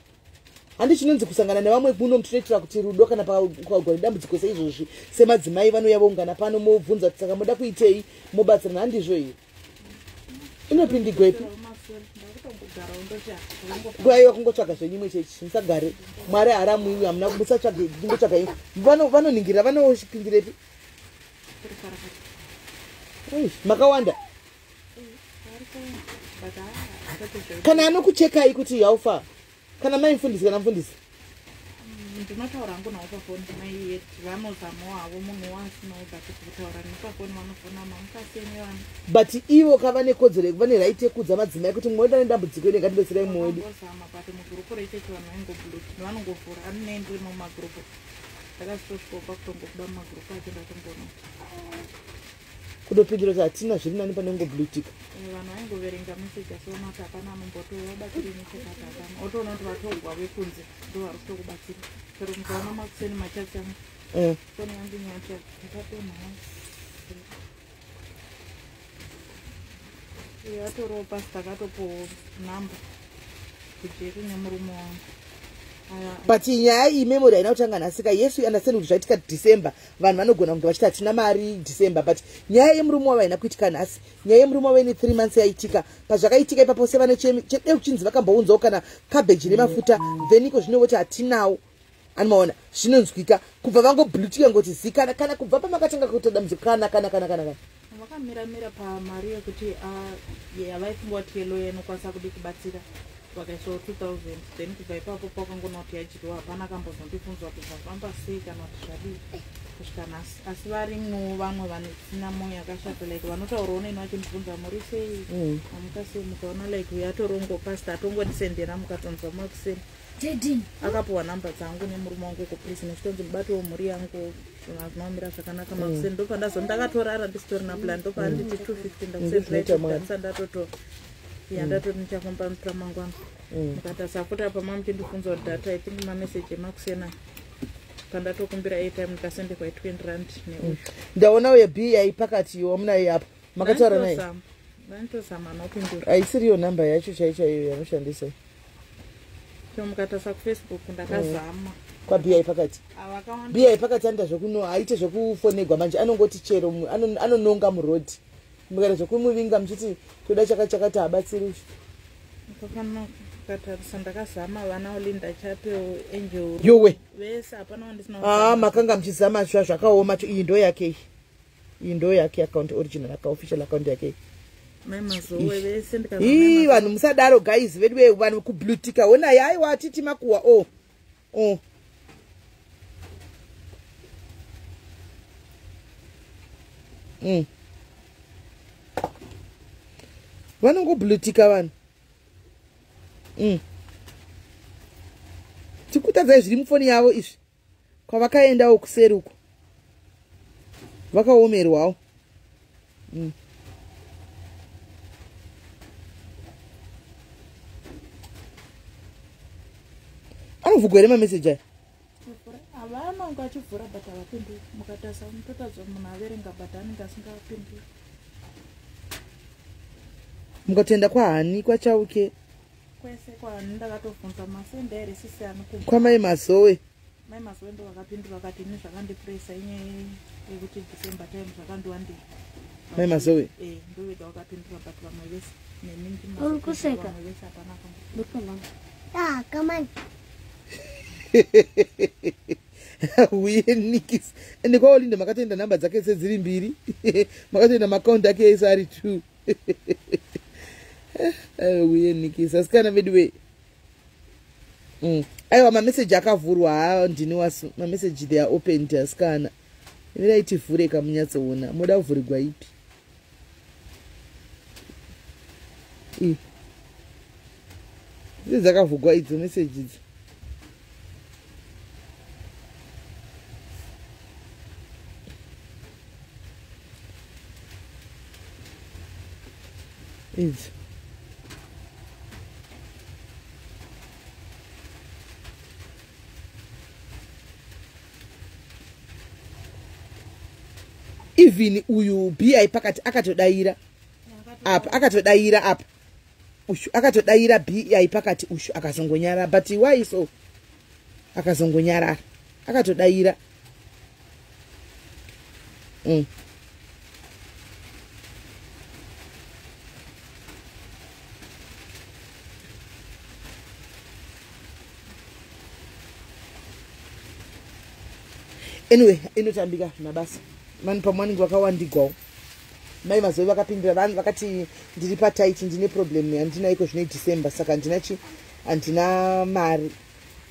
Handi chinonzi kusangana nevamwe muno tinoitira kuti rudo kana pakagwa nedambudziko seizvozvi, semadzimai vanouya voungana pano, mobvunza kuti saka moda kuitei, mobatsirana. Handizvo here? Inopindigwepi? Aiwa, kungotsvaga zvenyu imwe chechi, musagare. Mwari haramuiwi, hamuna, musatsvage, kungotsvaga imwe. Vanoningirira, vanopindirepi? Makawanda. Kana anokuchekai kuti haufa, kana mai mufundisi, kana mufundisi. Ndinotaura hangu navo pafoni, mai vanozamawo havo, munhu waasinawo, but kutaura nepafoni vanofona mamukaseni vana. But ivo ka vane kodzero, vane right yekuudza madzimai kuti mumwe wedu ane dambudziko ine, ngatibetserai mumwe wedu. Vakambozama, but mugurupu rechechi vanhu vaingobluti, vanongovhura anine ndiri mumagurupu, ndakazotosvikopa kutongobuda mumagurupu acho, ndatongoona Kutopindira kuti hatina, zviri nani pane kungoblutika. Vanhu vaingoverenga meseji, asiona kuti hapana anombotovabatsiri nechakati, hapana, otoona kuti vatogwa vekunze ndo vari kutokubatsira. Chero mukaona makuseni machats angu, foni yangu nyati yakadonha, iyo atoriwo pasita, akatopowo namba kujeri nemurume wangu. Aya. But nyaya iyi, memory, haina kutanga nhasika. Yes, we understand kuti zvaitika December, vanhu vanogona kunge vachiti hatina mari December, but nyaya yemurume wavo haina kuitika nhasi. Nyaya yemurume wavo ine 3 months yaitika. Pazvakaitika ipapo, sevane chede kuchinzi vakambounzawo kana kabheji nemafuta, then iko zvino voti hatinawo. Anomaona zvinonzwika kubva vangoblutika ngoti zikana, kana kubva pamakatanga kuita dambudziko, kana kana kana kana kana Vakamiramira pamari yekuti yavaifunga kuti yeloya inokwanisa kudi kubatsira, vakaisawo 2000. Then kubva ipapo pakangoona kuti yadyiwa, hapana akambozondibvunzwa kuti zvafamba sei kana kuti zvadii kusvika nhasi. Asi varimwowo vamwe vanesina mwoyo yakashata, like vanotaurawo neni vachindibvunza muri sei, amuka sei. Mukaona like uyo atorongo pasta atongondisendera, mukatonzwa makuseni akapiwa namba dzangu nemurume wangu kuprison, chitonzi mubati mhuri yangu hazvina zvakanaka. Makuseni ndopandazo ndakatorara ndisitorina plan, ndopaanditi 250. Ndozvinoita Mwari. Ndakusenderesa, ndatoto ya, ndatoti ndichafamba ramangwana. Mukatarisa futi apa mamuchindibvunza kuti data, I think mameseji emakusena pandatokumbira airtime, ndikasenderwa i20 rand neuyu. Ndaona uye b yaipakati wamunaye apa, makataura naye? Vanitozama anopindura. Haisiriyo nhamba yacho chai chaiyo yanoshandisa. So mukatarisa kuFacebook ndakazama. Kwabi pakati. Avakawanda. Bi pakati anoita zvekuno, haite zvekufonegwa manje, anongoti chero anononga murodhi, mukaita zvekumuvinga muchiti toda chakati chakati, habatsiri. Tofanira kukatarisa, ndakazama vana Olinda Chapel, Angel. Yowe. Vese hapana wandisina Aa. kuzama. Makanga muchizama zva zvakaoma cho. Iyi ndo yake iyi, iyi ndo yake account, original official account yake iyi. Mai Mazowe vese ndikazama. Ii, vanhu musadaro guys, vedu ve vanhu kublutika, honai. Aiwa, titi makuwa o o Vanongoblutika vanhu. Tikutadzai zviri mufoni yavo izvi, kwavakaendawo kuseri uko vakaomerwawo. Anovhugwa here mameseji aya? Havanonge achivhura but havapinduri. Mukatarisa mutotadzo munhu averenga but anenge asingapinduri. Mukatoenda kwahani, kwaChauke? Kwese kwahani ndakatobvunza masenda here sisi ani kubva. Kwamai Mazowe? Mai Mazowe ndo vakapindura, vakati ini zvakandipresa inyaya yekuti December time zvakandiwandira. Mai Mazowe? Eh, ndo vega vakapindura, but vamwe vese nemi. Uri kuseka? Vamwe vese hapana akambopindura. Ah, come on. Uye nikis, ende kwaOlinda makatoenda, nhamba dzake sedziri mbiri, makatoenda maakaunti ake ese ari two. Uye nikis, asikana vedu we. Aiwa, mameseji akavhurwa. Ha, ndini wasu, mameseji they are opened. Asikana, imirai tivhure kamunyatsoona moda kuvhurigwa ipi. Iyi idzi dzakavhugwa idzo meseji idzi. Idzi even uyu bi pakati akatodayira apa, akatodayira apa, ushu akatodayira bi pakati, ushu akazongonyara. But why so? Akazongonyarara, akatodaira. Anyway, inotambika mabasa mani pamwe vanenge vakawandigwawo. Mai Mazoe vakapindura vanhu vakati ndiri pataiti, ndine problem handina iko zvino December, saka handina chi, handina mari,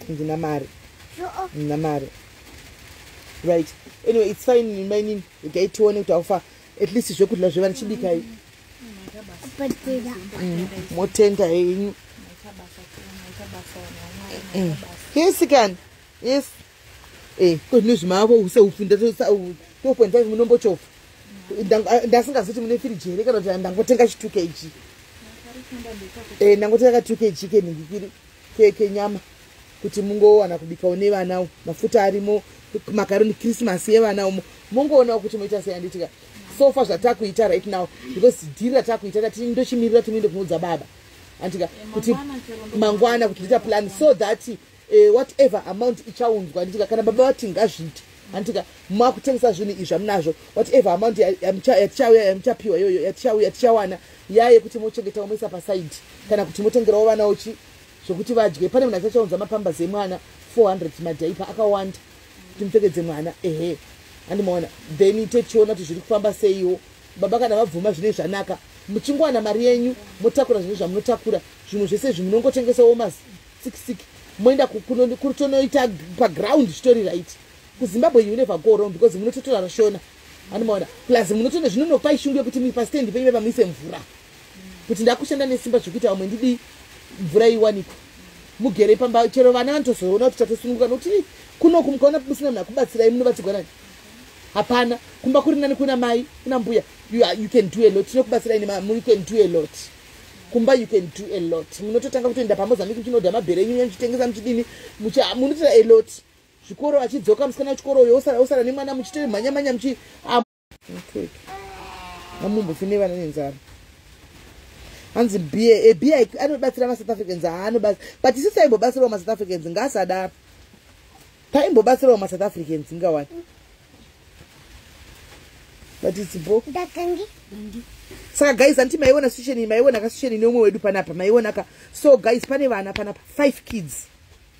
handina mari, handina mari. Right, anyway, it's fine mainini, regai tione kuti aufa at least zvekudya zvevana chibikai. Motenda henyu. Yes kan, yes. Ko zvino zvimavo seupfu 2.5 munombochofa. Ndasingazoti mune firiji here kana kuti ndangotenga chi 2 kg. Ndangotenga ka 2 kg kenhingikiri kenyama kuti mungowana kubikawo nevanawo. Mafuta arimo, makaroni, Christmas yevanawo, mungoonawo kuti moita sei handitika. So far zvatakuita right now, because dhiri ratakuita tati ndochimirira timuende kunoudza baba handika kuti mangwana kuti ndita plan so that whatever amount ichaunzwa handitika, kana baba vati ngazviite handitika, makutengesa zvinhu izvi zvamunazvo, whatever amount yatichauya yamuchapiwa iyoyo yatichauya yatichawana yaye kuti mochengetawo moisa pasaidi kana kuti motengerawo vanawo chi zvokuti vadye. Pane munhu achachaunza mapambazi emwana 400, madiaper akawanda kuti mupfekedze mwana. Ehe, handimaona. Then techiona kuti zviri kufamba seiwo. Baba kana vabvuma zvine zvanaka, muchingowana mari yenyu motakura zvinhu zvamunotakura, zvimwe zvese izvi munongotengesawo masikisiki moenda kutonoita paground zvitori right. KuZimbabwe you never go wrong because munototora shona, handimaona. Plus munotone zvinonopai shungu yekuti pastendi penyu vamuise mvura kuti ndakushanda nesimba zvekuita vamwe ndidi mvura iwanikwa mugere pamba. Chero vana vanotozoona kuti tatosununguka, nokuti kunoku mukaona musina munhu akubatsirai munobatsirwa nani? Hapana. Kumba kuri nani, kuna mai, kuna mbuya. You can do a lot. Tinokubatsirai, you can do a lot kumba, you can do a lot. Munototanga kutoenda paMozambique muchinodha mabhere enyu muchitengesa muchidini, munotoita a lot. Zvikoro achidzoka musikana wechikoro uyo osara nemwana muchitomhanya mhanya muchi amumbofi nevana nenzara. Hanzi bia anobatsira maSouth Africans, haanobatsira, but isi taimbobatsirawo maSouth Africans, ngaasadaro. Taimbobatsirawo maSouth Africans ingawani, but it's bo. Saka guys, handiti maiona situation iyi, maiona kasituation ine umwe wedu panapa, maiona ka. So guys, pane vana panapa, five kids,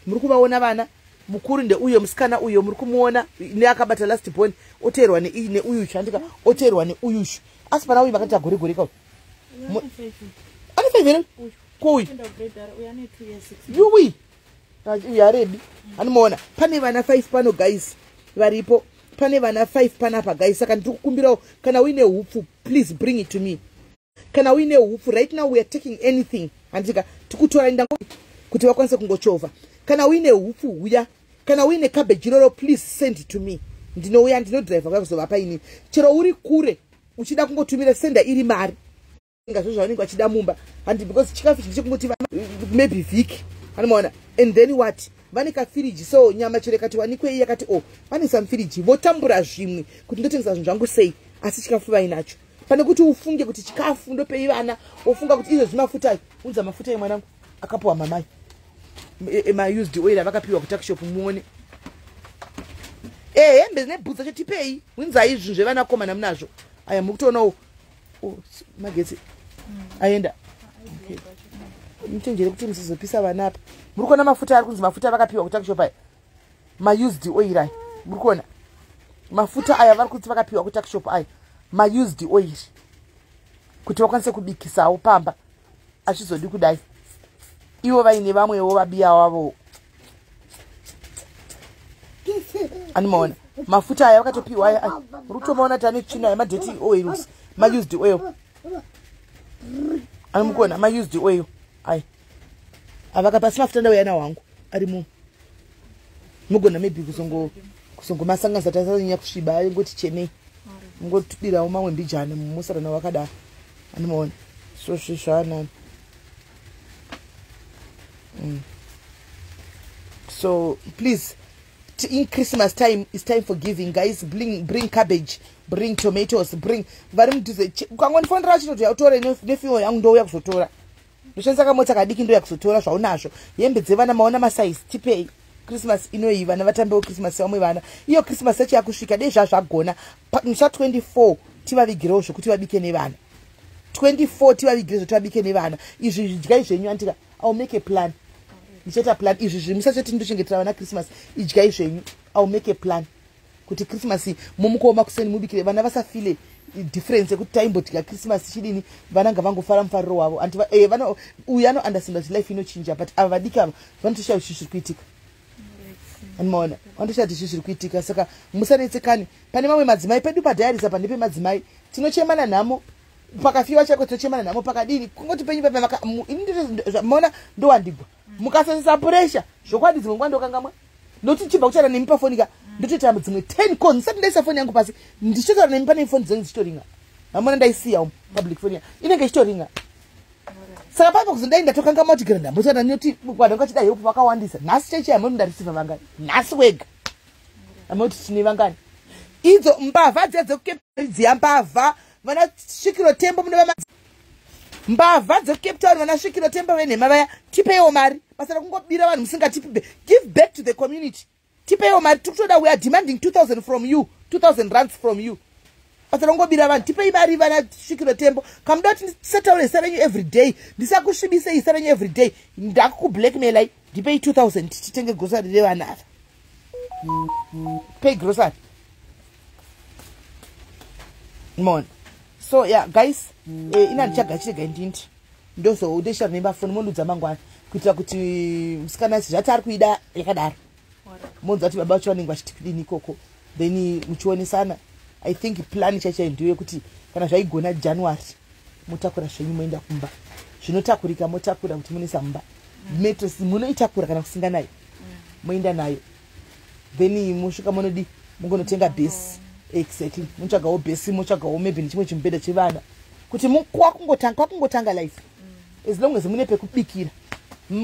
muri kuvaona vana. Mukuru ndeuyo musikana uyo muri kumuona neakabata last born, oteerwa neuyushu handika, oteerwa neuyushu. Asi pana uyu vakati agore gore kau ane 5 here ko uyu? Yuwi, uyu arebi anomaona. Pane vana 5 pano guys, varipo. Pane vana 5 panapa guys. Saka ndiri kukumbirawo, kana uine hupfu, please bring it to me. Kana uine hupfu right now, we are taking anything handika, tikutora ndango kuti vakwanise kungochovha. Kana uine hupfu huya, kana uine cabbage iroro, please send it to me. Ndinouya, ndinodhiraivha kuya kuzovapa inini. Chero uri kure uchida kungotumira, senda iri mari ngazvo zvavanenge vachida mumba handi, because chikafu ichi ndechekungoti maybe vhiki, anomaona. And then what, vane kafiriji, so nyama chero ikati wanikwei yakati o vanoisa mufiriji votambura zvimwe kuti ndotengesa zvinhu zvangu sei, asi chikafu vainacho. Pane kuti ufunge kuti chikafu ndopei vana, wofunga kuti izvo zvimafuta. Unza mafuta emwanangu akapiwa mamai, maused oil avakapiwa kutuckshop muone. Hembe nebhutsu dzacho tipei, winzai zvinhu zvevanakomana munazvo. Aya muri kutoonawo. Oh, magetsi aenda. Okay, muchenjere kuti musizopisa vana apa. Muri kuona mafuta ari kunzi mafuta avakapiwa kutuckshop aya, maused oil aya. Muri kuona mafuta aya vari kuti vakapiwa kutuckshop aya, maused oil, kuti vakwanise kubikisawo pamba. Achizodi kudai ivo vaine vamwewo vabiya wavo, animaona mafuta aya vakatopiwa aya. Muri kutomaona kuti ane tsvina yamadirty oils, maused oil. Anomukuona maused oil aya avakapa, asi mafuta ndauya nawo hangu arimo. Mugona maybe kuzongomasanganisa tasanyanya kusviba, ngoti chenei, mungotidirawo mamwe mbijana musara nawo akadaro, animaona. So zvezvanani. So please, in Christmas time is time for giving, guys. Bring cabbage, bring tomatoes, bring vari mudhuze. Ukangondifonera chinoti utore nefiwo yangu, ndouya kuzotora. Ndoshandisa kamota kadiki, ndouya kuzotora zvaunazvo. Hembe dzevana maona masaizi, tipei. Christmas inoyi vana vatambewo Christmas vamwe vana. Iyo Christmas yacho yakusvika dei zvazvagona musa 24 tivavigirewo zvokuti vabike nevana. 24 tivavigire zvokuti vabike nevana. Izvi zvidyai zvenyu andika. I'll make a plan. Ndichaita plan izvi zvimusachati ndochengetera vana Christmas. Idyai zvenyu. I'll make a plan. Kuti Christmas mumukooma kuseni mubikire vana vasafile difference yekuti taimbodya Christmas chidini, vana ngavangofara mufariro wavo. Anti vana uyu ano understand kuti life inochinja, but ava vadiki ava vanotoshaya kuti zviri kuitika. Anomaona vanotoshaya kuti zviri kuitika. Saka musanetsekani. Pane mamwe madzimai pedu padiaries apa ndepemadzimai tinochemana nhamo pakafiwa chako, tinochemana nhamo pakadini kungoti penyu papa maona ndowandigwa mukasasisa pressure zvokwadi dzimwe nguva ndokangamwa ndokuti chibva kuchara nemi pafoni ka ndotoita dzimwe 10 calls ndisati ndaisa foni yangu pasi ndichitotaura nemi pane foni dzenyu dzichitoringa. Mamona ndaisiya umu public foni inenge ichitoringa. Saka paipa kuzondai ndatokangamwa kuti gara ndambotaura noti vanhu vachida help vakawandisa. Nhasi chaicho hameno ndareceiva vangani nhasi wega hameno kuti tine vangani. Idzo mbavha dziya dzekuCape dziya mbavha vana Svikiro Tembo munova mbavha dzekuCape Town vana Svikiro Tembo venhema vaya, tipeiwo mari. Basa rekungobira vanhu musingatipi, give back to the community. Tipeiwo mari tikutoda. We are demanding 2000 from you, 2000 rands from you. Basa rekungobira vanhu, tipei mari vana Svikiro Tembo. Kamuda kuti ndisataure zita renyu every day, ndisakusvibisei zita renyu every day, ndakukublackmailai. Ndipei 2000 titenge grocery revana ava. Pay grocery mon. So yeah guys, ina ndichagachirega ndindi ndozodesha nemafoni mondudza mangwana kuitira kuti musikana zvati ari kuida yakadaro monzwa kuti baba vacho vanenge vachiti kudini ikoko, then muchionesana. I think plan chaichai ndiyo yekuti kana zvaigona January motakura zvenyu moenda kumba. Zvinotakurika motakura kuti munoisa mumba. Mattress munoitakura kana kusinga nayo moenda nayo, then mosvika monodi mungonotenga base. Exactly, motsvagawo base, motsvagawo maybe nechimwe chimubhedha chevana kuti kwakungotanga life. As long as mune pekubikira,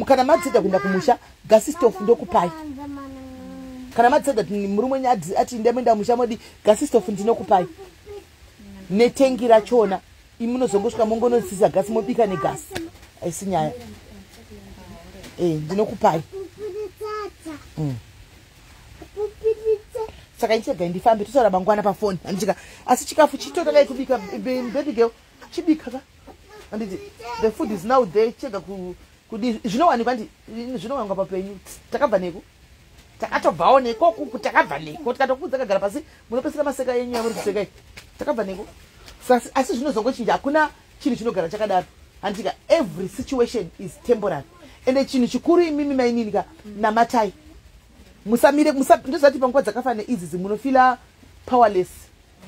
kana madzidza kuenda kumusha, gas stove ndokupai. Kana madzidza kuti murume wenyu ati ndamoenda musha modi, gas stove ndinokupai netengi rachona. Imi munozongosvika mongonosisa gasi mobika negasi, haisi nyaya. Ndinokupai. Saka ichiregai ndifambe, totaura mangwana pafoni handitika. Asi chikafu chitotangai kubika, baby girl, chibika ka handiti. The food is now there, chega kudi zvinowanikwa ndi zvinowanikwa papenyu. Takabva neko, takatobvawo neko, takabva neko tikatokudza kagara pasi munopesera maseka yenyu yamuri kusekai. Takabva neko. Asi zvinozongochinja, hakuna chinhu chinogara chakadaro handitika. Every situation is temporary. Ende chinhu chikuru imimi mainini ka, namatai, musamire. Ndozvati panguva dzakafanana idzi munofila powerless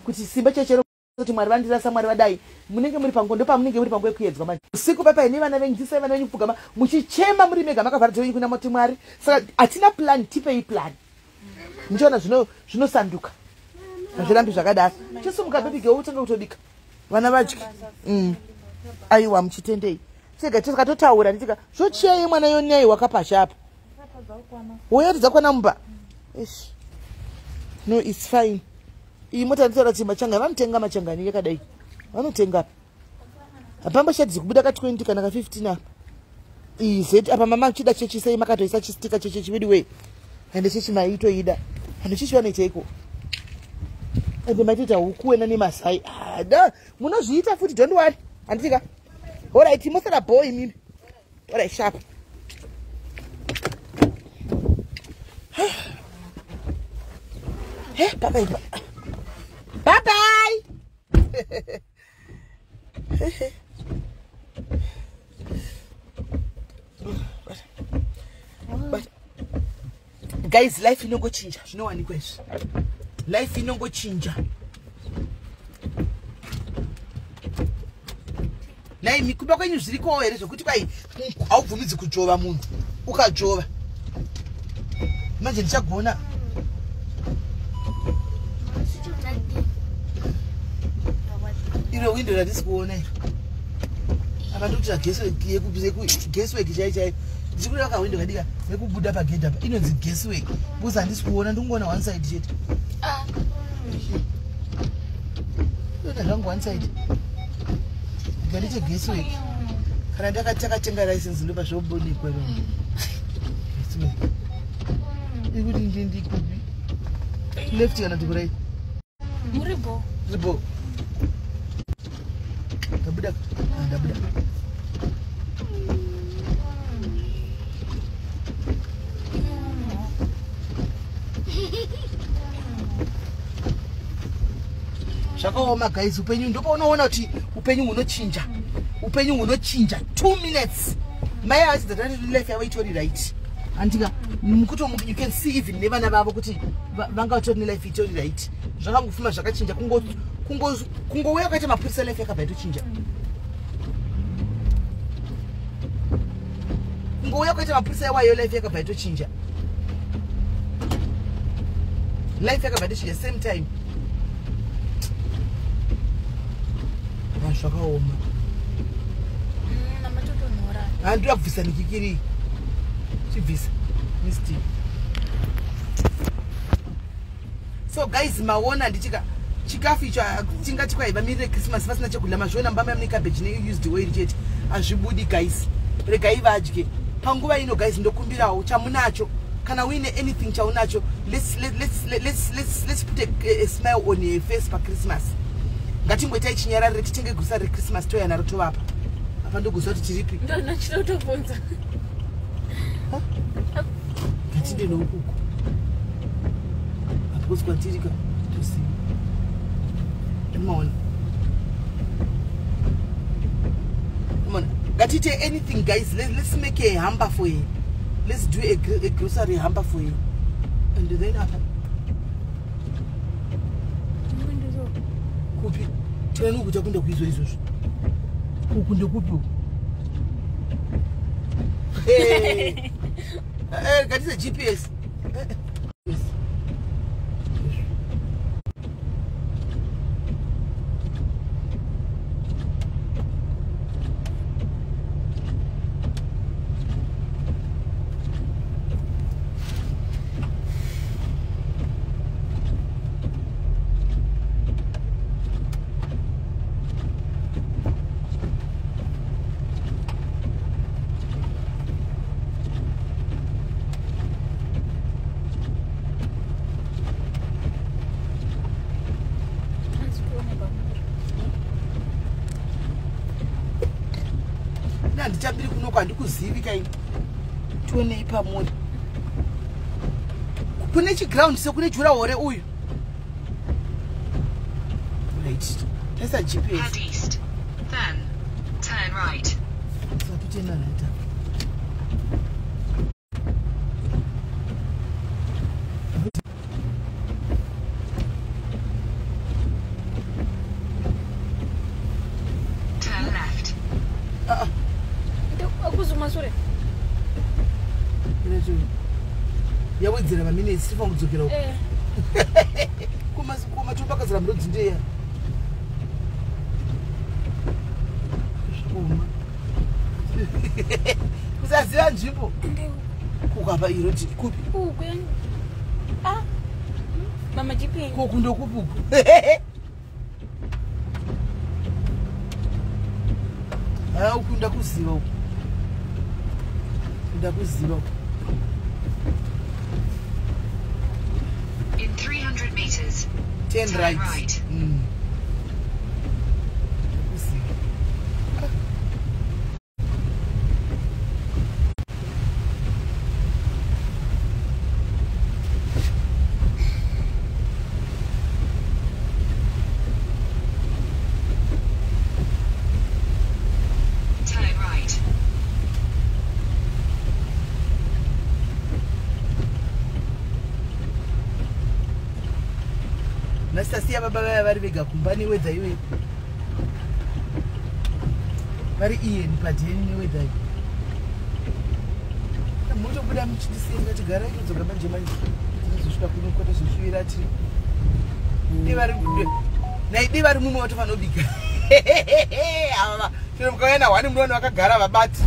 kuti simba chechero kuti Mwari vandirasa, Mwari vadai. Munenge muri panguva ndopamunenge muri panguva yekuyedzwa manje. Usiku papai nevana venyu, dzisai vana venyu kupfugama muchichema muri mega makavhara dzenyu kuna moti Mwari. Saka hatina plan, tipei plan. Muchiona zvinosanduka, hazvirambi zvakadaro. Chisumuka baby girl, utanga kutobika vana vadye. Aiwa, muchitendei chega tikatotaura nditika zvochiyai mwana yonyai wakapasha apa woyati dzakwana mumba. Ish. No, it's fine. Iyi mota nditaura kuti machangani vanotenga machangani yakadai vanotenga hapamboshadzi kubuda ka20 kana ka15 apa. Iyi zeti apa mama chida chechisei makatoisa chistika chechechi wedu ende chechi maitoida ende chechi vanoiteiko ende maitoita huku wena nemasai ada munozviita futi. Don't worry, handitika. Alright, mosara boy imimi. Alright, sharp. He, pakaipa. Bye bye. But guys, life inongochinja, zvinowanikwa izvi. Life inongochinja. Nai kumba kwenyu zvirikowo here zvokuti kwai haubvumidzi kudzvova munhu? Ukadzvova manje ndichagona. Iro windo ratisi kuona iro apa ndikuti guesswork chai chai. Ndiri kureva kawindo kadika nekubuda pagedhi apa inonzi guesswork because handisi kuona, ndikungoona one side chete. Inoita zvangu one side ngandite guesswork. Kana ndakati takatenga license ndopa zvobonekwa. Guesswork. Ikuti ndindi kupi? Left kana kuti right? Muribo. Ribo. Ndabuda. Ah, ndabuda. Zvakaoma guys, upenyu ndopaunoona kuti upenyu hunochinja. Upenyu hunochinja 2 minutes. Mai achi dzatati life yavo itori right. Andika mukuto you can see even nevana vavo kuti vanga vatori nelife itori right. Zvakangofuma zvakachinja kungouya kwaita mapurisa life yakabva yatochinja. Kungouya kwaita mapurisa iwayo life yakabva yatochinja. Life yakabva yatochinja same time. Zvakaoma. Handira kubvisa mikikiri. Chibvisa. Misti. So guys, maona ndichika chikafu icho tingati kwai vamirire Christmas vasina chekudya mazviona mbama mune cabbage ne used oil chete. Hazvibudi guys. Regai vadye. Panguva ino guys ndokumbirawo chamunacho. Kana uine anything chaunacho, let's put a smile on your face pa Christmas. Ngatingoitai chinyararire titenge gusa reChristmas toya naro tovapa. Apa ndogusa kuti tiripi. Ndona chitotobvunza. Ngatinde noukuku. Apo kwatirika tosiva. Maona. Maona. Ngatite anything guys. Let's make a hamper for you. Let's do a grocery hamper for you. And then apa. Kupi. Tena nuku chakunda kuizwa izvozvo. Uku ndekupi uku? Hey. Ngatise GPS. Yes. Handichambiri kunoko handikuzivi kaini. Tionei pamuri. Kune chiground sekune jurahore uyu. Right. Taisa GPS. Head east. Then turn right. Satutena right. Turn left. Akuzumasure. Yawedzera maminitsi tifanga kudzokera uko. Kumatopakazira mudodzi ndeya. Zvakaoma. Kusaziva nzvimbo. Kukapa iro kupi? Uku. Ah. Mama GPS. Kuku ndokupi uku? Ah, uku ndakuziva uku. Ndakuziva uku. In 300 meters. Turn Turn right. right. Ndakuziva. Turn right. Nasasiya baba vaya vari vega kumba newedha iwe. Vari iyeni padheni newedha iwe. Mutobuda muchindisiya ndikati garai kudzoka manje manje. Tinozosvika kuno kwatozosvivira tiri. Dai vari mumwe vatofanira kubika. Ava chero mukauya nahwani munoona vakagara vabati.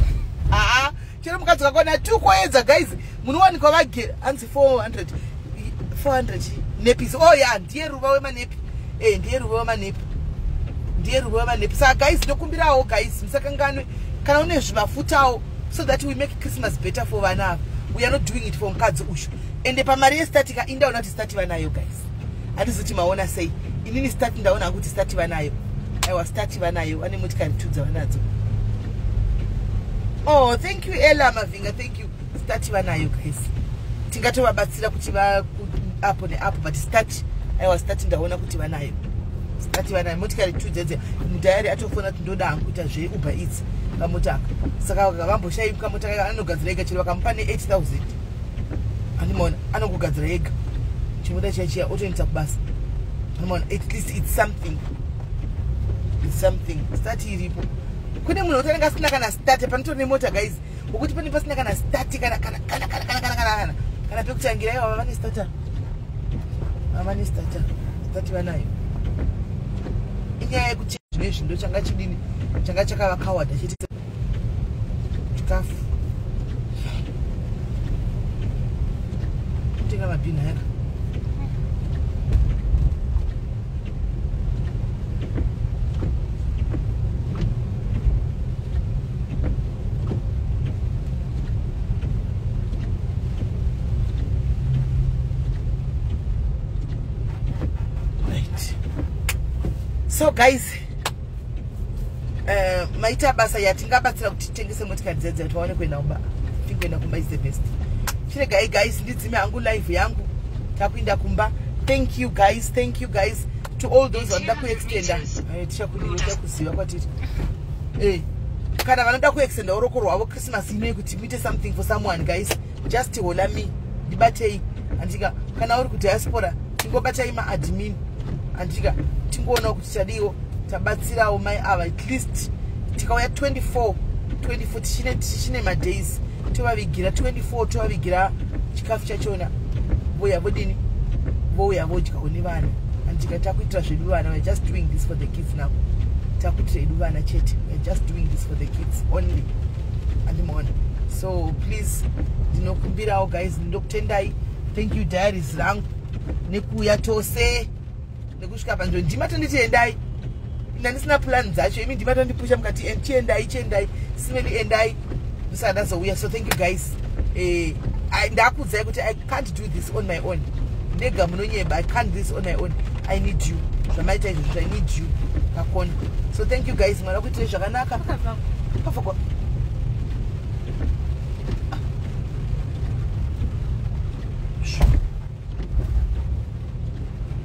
Aa chero mukadzoka kona 2 koedza guys munowanikwa vagere hanzi 400 400 nappies. Oh yeah, ndiye ruva wemanepi. Ndiye ruva wemanepi. Ndiye ruva wemanepi. Saka guys ndokumbirawo guys musakanganwe kana une zvimafutawo so that we make Christmas better for vana ava. We are not doing it for mukadzi uyu. Ende pamari yestart ka indaona kuti start vanayo guys. Hatizoti maona sei. Inini start ndaona kuti start vanayo. Aiwa start vanayo, vane motikari 2 dzavanadzo. Oh, thank you Ella Mavinga, thank you. Start vanayo guys. Tingatovabatsira kuti va apo neapo, but start aiwa start ndaona kuti vanayo. Start vanayo motikari 2 dzedze. Mudhayari atofona kuti ndoda hangu kuita zveUber Eats pamota aka. Saka vamboshaika mota aka anogadzira ega chero vakamupa ne 8000. Andimaona anongogadzira ega. Chimoda chiya chiya otoendesa kubasa. Andimaona at least it's something. It's something. Start iripo. Kune munhu wekuti anenge asina kana start panotori nemota guys. Wekuti pane pasina kana start kana kana kana kana kana kana kana kana pekutangira ivo vane starter. Vane starter. Start vanayo. Inyaya yekuti zvinezvi ndo changa chidini changa chakavakawada chete chikafu. Kutenga mabhini aya. Right. So guys, maita basa yatingabatsira kuti titengese motikari dzedze kuti vaone kuenda kumba. Tingoenda kumba is the best. Chiregai guys, ndidzime hangu live yangu. Takuinda kumba. Thank you guys, thank you guys to all those vanoda kuextenda. Tichakudiwa kuziva kwatiri. Kana vanoda kuextenda uroko rwavo Christmas ino kuti muite something for someone guys. Just hola me. Ndibatei. Andika kana uri ku diaspora tingobatai ma admin. Andika tingoona kuti tadiwo tabatsirawo mai ava at least tikauya 24 tichine madays tovavigira 24 tovavigira chikafu chachona voya vodini vouya vodyawo nevana. Andika takuitira zvedu vana, we are just doing this for the kids now. Takuitira edu vana chete, we are just doing this for the kids only. Andimaona. So please ndinokumbirawo guys, ndinokutendai. Thank you diaries rangu nekuuya tose nekusvika panzvimbo. Ndima tonditi endai, ina ndisina plan dzacho, imi ndima tondipusha mukati chiendai chiendai simeli endai ndisaka ndazouya. So thank you guys. Ndakuudzai kuti I can't do this on my own. Ndega munonyeba, I can't do this on my own. I need you. Zvamaita izvozvo, I need you pakona. So thank you guys, mwari akuitirei zvakanaka. Pafakwa.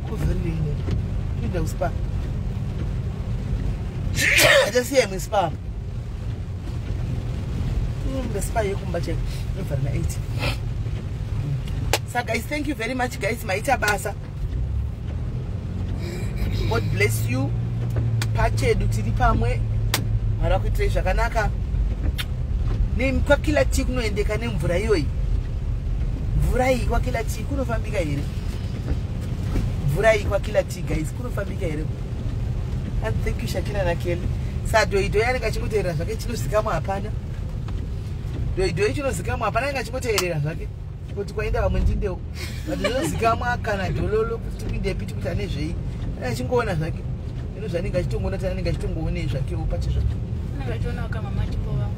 Kuvharireine. Kuenda kuspa. Achasiya imwe spa. The spa yekumba cheko. Inovhara na 8. So guys, thank you very much guys. Maita basa. God bless you. Pachedu tiri pamwe. Mwari akuitirei zvakanaka. Kwakila tii kunoendeka nemvura iyoyi. Mvura iyi kwakila tii kunofambika here? Mvura iyi kwakila tii guys kunofambika here? And thank you Shakira naKelly. Sadoidoi anenge achingoteerera zvake chinozikamwa hapana. Doidoi chinozikamwa hapana, anenge achingoteerera zvake. Kuti kwaenda vamwe ndindewo. But zvinozikamwa kana dhololo kuti tipindepi tikuti ane zvei. Anenge achingoona zvake. Ino zvanenge achitongoona kuti anenge achitongoonei zvakewo pache zvake. Anenge achiona kamama achipova.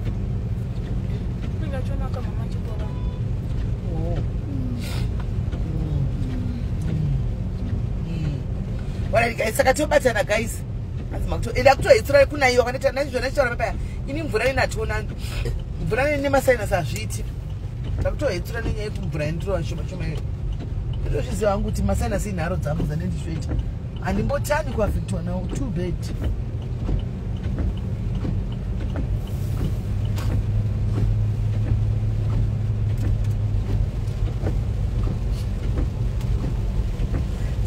Anenge achiona kamama achipova. Oh. Alright guys, saka tobatana guys. Hanzi makuto enda kutohetsura kunaiwa kanoita naizvona chitaura paya. Ini mvura inatona. Mvura nemasinus hazviiti. Ndakutohetsura nenyaya yekumvura indirova shoma shoma iyo. Ndozviziva hangu kuti masinus inharo dzangu dzanendizvoita. Handimbotani kuafektwa nawo, too bad.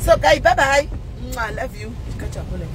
So guys, bye bye. Mwah, love you. Catch up later.